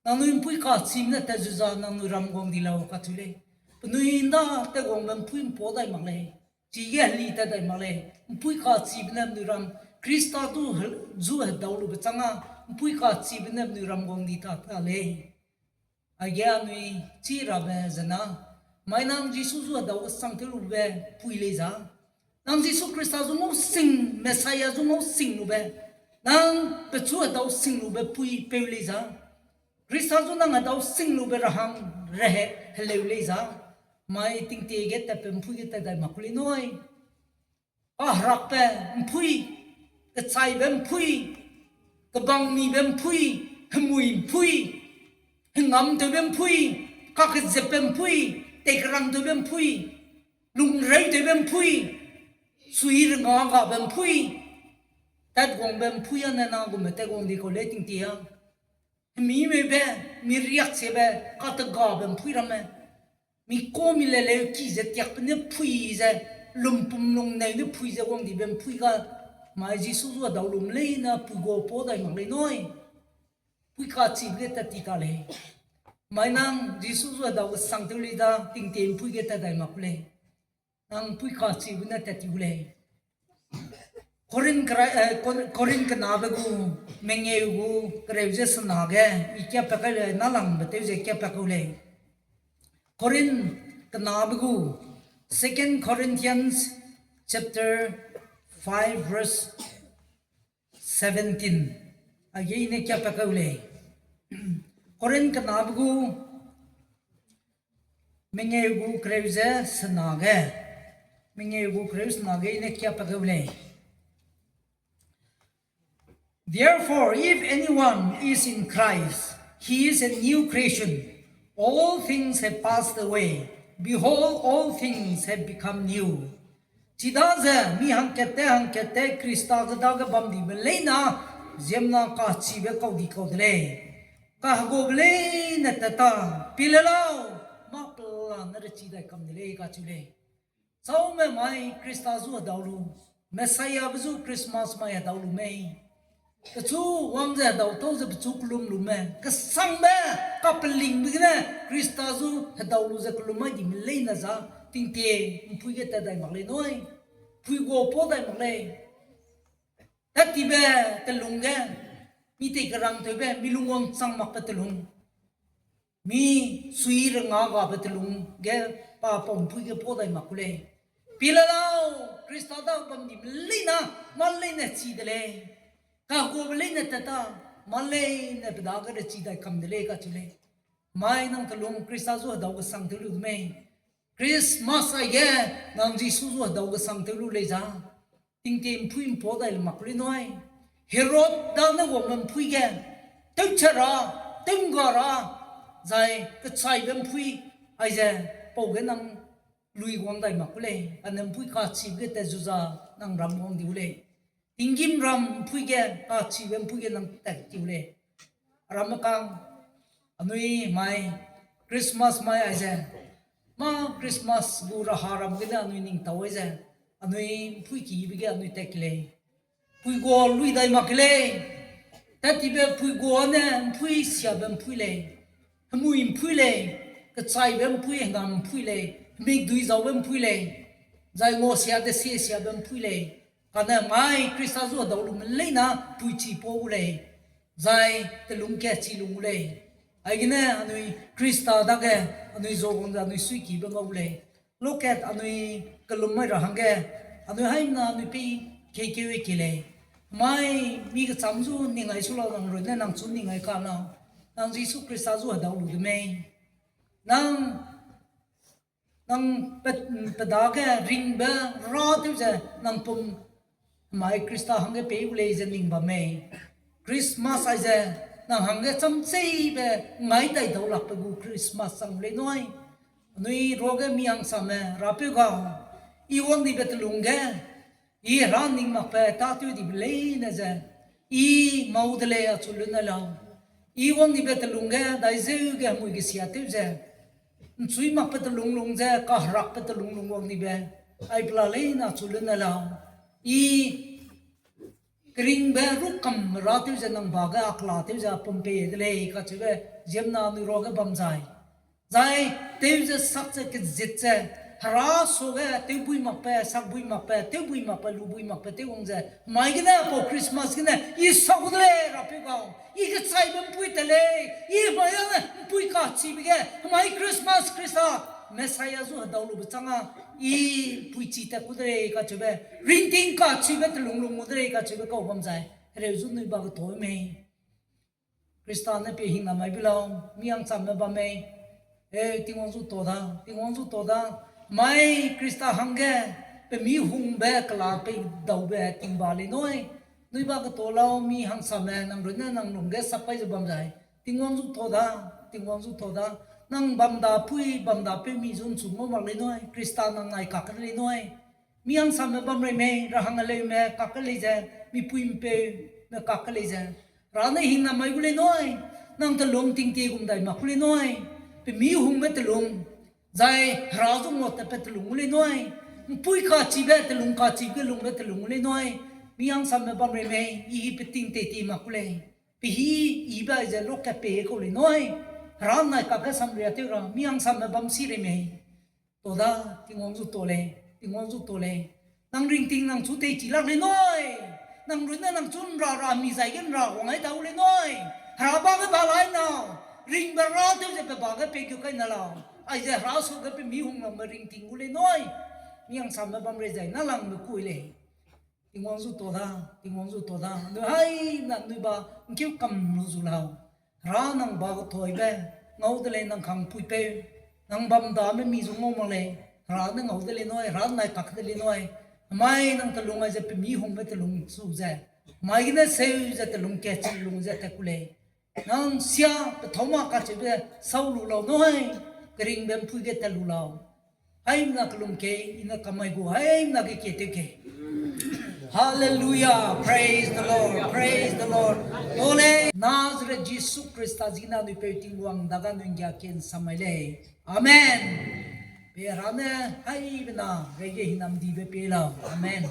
Nangnui ’mpui kachibe ne tat zu za nangnui ram guang di lau kacheu lei. Penui ’nda tat guangbe ’mpui ’mpau dai mak lei. Chige heli tat dai mak lei. ’Mpui kachibe ne penui ram Khrista du he-, zu hedau lube chang a, ’mpui kachibe ne penui ram guang di ta ta lei. Aige anui chi rabe zena, mai nang Jisu zu hedau kesang tew lube pui lei za. Nang Jisu Khrista zu ngau sing, Messiah zu ngau sing lube, nang pechu hedau sing lube pui peu lei za. Khrista zu nang hedau sing lube rahang rehe heleu lei za. Mai tingtie ge tatbe ’mpui ge tat dai mak ku lei nui. Kaherakbe ’mpui, kechaibe ’mpui, kebangmibe ’mpui, hemui ’mpui, hengamtewbe ’mpui, kakezepbe ’mpui, teikerangtewbe ’mpui, lungreutewbe ’mpui, sui renga gabe ’mpui, tatguangbe ’mpui â ne na gume tatguang di kau lei tingtie â. Hemimeube, miriaksebe, kategabe ’mpui ramme, mi kau mi le leu ki ze tiakbe ne pui ze, lumpum lungneu ne pui ze wang dibe ’mpui ga, mai Jisu zu hedau lum leine pui gua pau dai mak lei nui. Pui kachibe ge tat ti ta lei. Mai nang Jisu zu hedau kesang tew lei da tingtie ’mpui ge tat dai mak ku lei. Nang pui kachibe ne tat ti gu lei. Korin kera-, eh, Kor-, Korin kenabe gu, mengeu gu, kereu ze sena ge, i kia pa kai lei, nalangbe tew ze kia pa kau lei. Korin kenabe gu, Second Corinthians chapter five verse seventeen. Aige i ne kia pa kau lei. Korin kenabe gu, mengeu gu kereu ze sena ge, mengeu gu kereu sena ge i ne kia pa kau lei. Therefore, if anyone is in Christ, he is a new creation. All things have passed away. Behold, all things have become new. Chidaze mi hangkatte hangkatte Khrista ge dage bam dibe leine, ziemmena kachibe kau di kau de lei. Kaheguabe leine tat ta, pie le lau, mâ pelane rechi dai kam de lei kacheu lei. Chaume mai Khrista zu hedau lu, Messiahbe zu Christmas mai hedau lu mei. Pechu wang ze hedau tau ze pechu kelum lu me, kesangbe, kapelingbe gene Khrista zu hedau lu ze kelum mai dime leine za, tingtie ’mpui ge tat dai mak lei nui. Pui gua pau dai mak lei. Tattibe telung ge, mi teikerangtewbe, mi lungwang chang makbe telung, mi sui renga gabe telung ge, pa pau ’mpui ge pau dai mak ku lei. Pie le lau, Khrista dage bam dime leine, mâ leine chi de lei. Kaheguabe leine tat ta, mâ leine pe dage rechi dai kam de lei kacheu lei. Mai nang telung Khrista zu hedau kesang tew lu de mei. Christmas aige nang Jisu zu hedau kesang tew lu lei za. Tingtie ’mpui ’mpau dai le mak ku lei nui. Herod dane guangme ’mpui ge, tewche ra, tew'ngga ra, zai kechaibe ’mpui, aize pau ge nang luiguang dai mak ku lei, kane ’mpui kachibe ge tat zu za nang ram wang di gu lei. Tinggîmram ’mpui ge, kachibe ’mpui ge nang tat ti gu lei. Aramme kang, anui mai, Christmas mai aize, mâ Christmas gu raha ram gene anui ning tau aize, anui ’mpui kibe ge anui tat ke lei. Pui gua lui dai mak ke lei. Tattibe pui gua ne ’mpui siabe ’mpui lei. Hemui ’mpui lei. Kechaibe ’mpui, hengam ’mpui lei. Hemikdui zaube ’mpui lei. Zai ngua sia desie siabe ’mpui lei. Kane mai Khrista zu hedau lume leine puichi pau gu lei. Zai telung kachi lung gu lei. Aigene anui Khrista dage anui zuaguang ze anui suikibe ngau gu lei. Lokat anui kelum mai ra hangge, anui haimena anui pei keikeu e ke lei. Mai mi kecham zu ning ai su lau nang runne nang chu ning ai ka lau. Nang Jisu Khrista zu hedau lu de mei. Nang, nang pe, pe dage ringbe ra tew ze nang pum mai Khrista hangge pei gu lei ze ning bam mei. Christmas aize nang hangge chamcheibe ngai dai dau lakbe gu Christmas chang lei nui. Anui ruage mi hangsame rapeu ga, i wang dibe telung ge, i ra ning makbe tâtew dibe leine ze, I mau de lei achu lun nai lau. I wang nibe telung ge, daizeu ge hemui gesia tew ze, ’nchui makbe telung lung ze, kaherakbe telung lung wang nibe, ai pela leine achu lun nai lau. I keringbe rûkam ra tew ze nang ba ge a kela tew ze a pum pei de lei kacheube ziemmena nui ruage bam zai. Zai tew ze sak ze kezit ze, hera suage tewbui makbe, sakbui makbe, tewbui makbe, lubui makbe, tew wang ze, mai gene, pau Christmas gene, i sa gu de lei, rapeu gau, i kechaibe ’mpui te lei, i mai âne ’mpui kachibe ge, mai Christmas Khrista, Messiah zu hedau lube chang â, i ’mpui chi tat ku de lei kacheube, ringting kachibe telung lung gu de lei kacheube kau bam zai, hereu zu nui ba ketau mei. Khrista ne pie hingna mai bi lau, mi hangsamme bam mei. E, Tingwang zu tau da, Tingwang zu tau da. Mai Khrista hangge, pe mi hungbe kela peidaube tingba lei nui. Nui ba ketau lau, mi hangsamme nang runne nang lungge sap kai ze bam zai. Tingwang zu tau da, Tingwang zu tau da. Nang bam da pui, bam da peu mi zu ’nchu ngau mak lei nui. Khrista nang nai kak de lei nui. Mi hangsamme bam rei mei, ra hang leume kak ke lei ze, mipui ’mpeune kak ke lei ze. Hera ne hingna mai gu lei nui, nang telung tingtie gum dai mak gu lei nui, pe mi hungbe telung, zai hera zu nguatatbe telung gu lei nui, ’mpui kachibe telung, kachibe ge lungbe telung gu lei nui, mi hangsamme bam rei mei, i pe tingtie ti mak gu lei, pe hî ibe aize luakatpei kau lei nui, hera nai kakge samria tew ra, mi hangsamme bam si rei mei. Tau da, Tingwang zu tau lei, Tingwang zu tau lei. Nang ringting nang chu teichi lak lei nui. Nang runne nang chu ’nra ra mi zai ge ’nra wang ai ta gu lei nui. Hera ba ge ba lai nau. Ringbe ra tew ze pe ba ge pei keu kai na lau. Aize hera suage pe mi hung langbe ringting gu lei nui. Mi hangsamme bam rei zai na langbe kui lei. Tingwang zu tau da, Tingwang zu tau da. Nui haina nui ba ’ngkeu kam lu zu lau. Hera nang ba ketaibe, ngau de lei nang kangpuipeu, nang bam dame mi zu ngau mak lei, hera ne ngau de lei nui, hera nai kak de lei nui, mai nang telung aize pe mi hungbe telung su ze, mai gene seu ze telung kachi lung ze tat ku lei. Nang sia pethâu ma kacheube sau lu lau nui, keringbe ’mpui ge tat lu lau. Haimna kelum kei, i ne kamai gu, haimna ge kie tew kei. Hallelujah, praise the Lord, praise the Lord. Ole, Nazareth Jisu Khrista zina nui peu Tingwang daga nui ’nggia kie ’nsa mai lei. Amen. Pe hera ne, haibena, reige hinam dibe pe lau. Amen.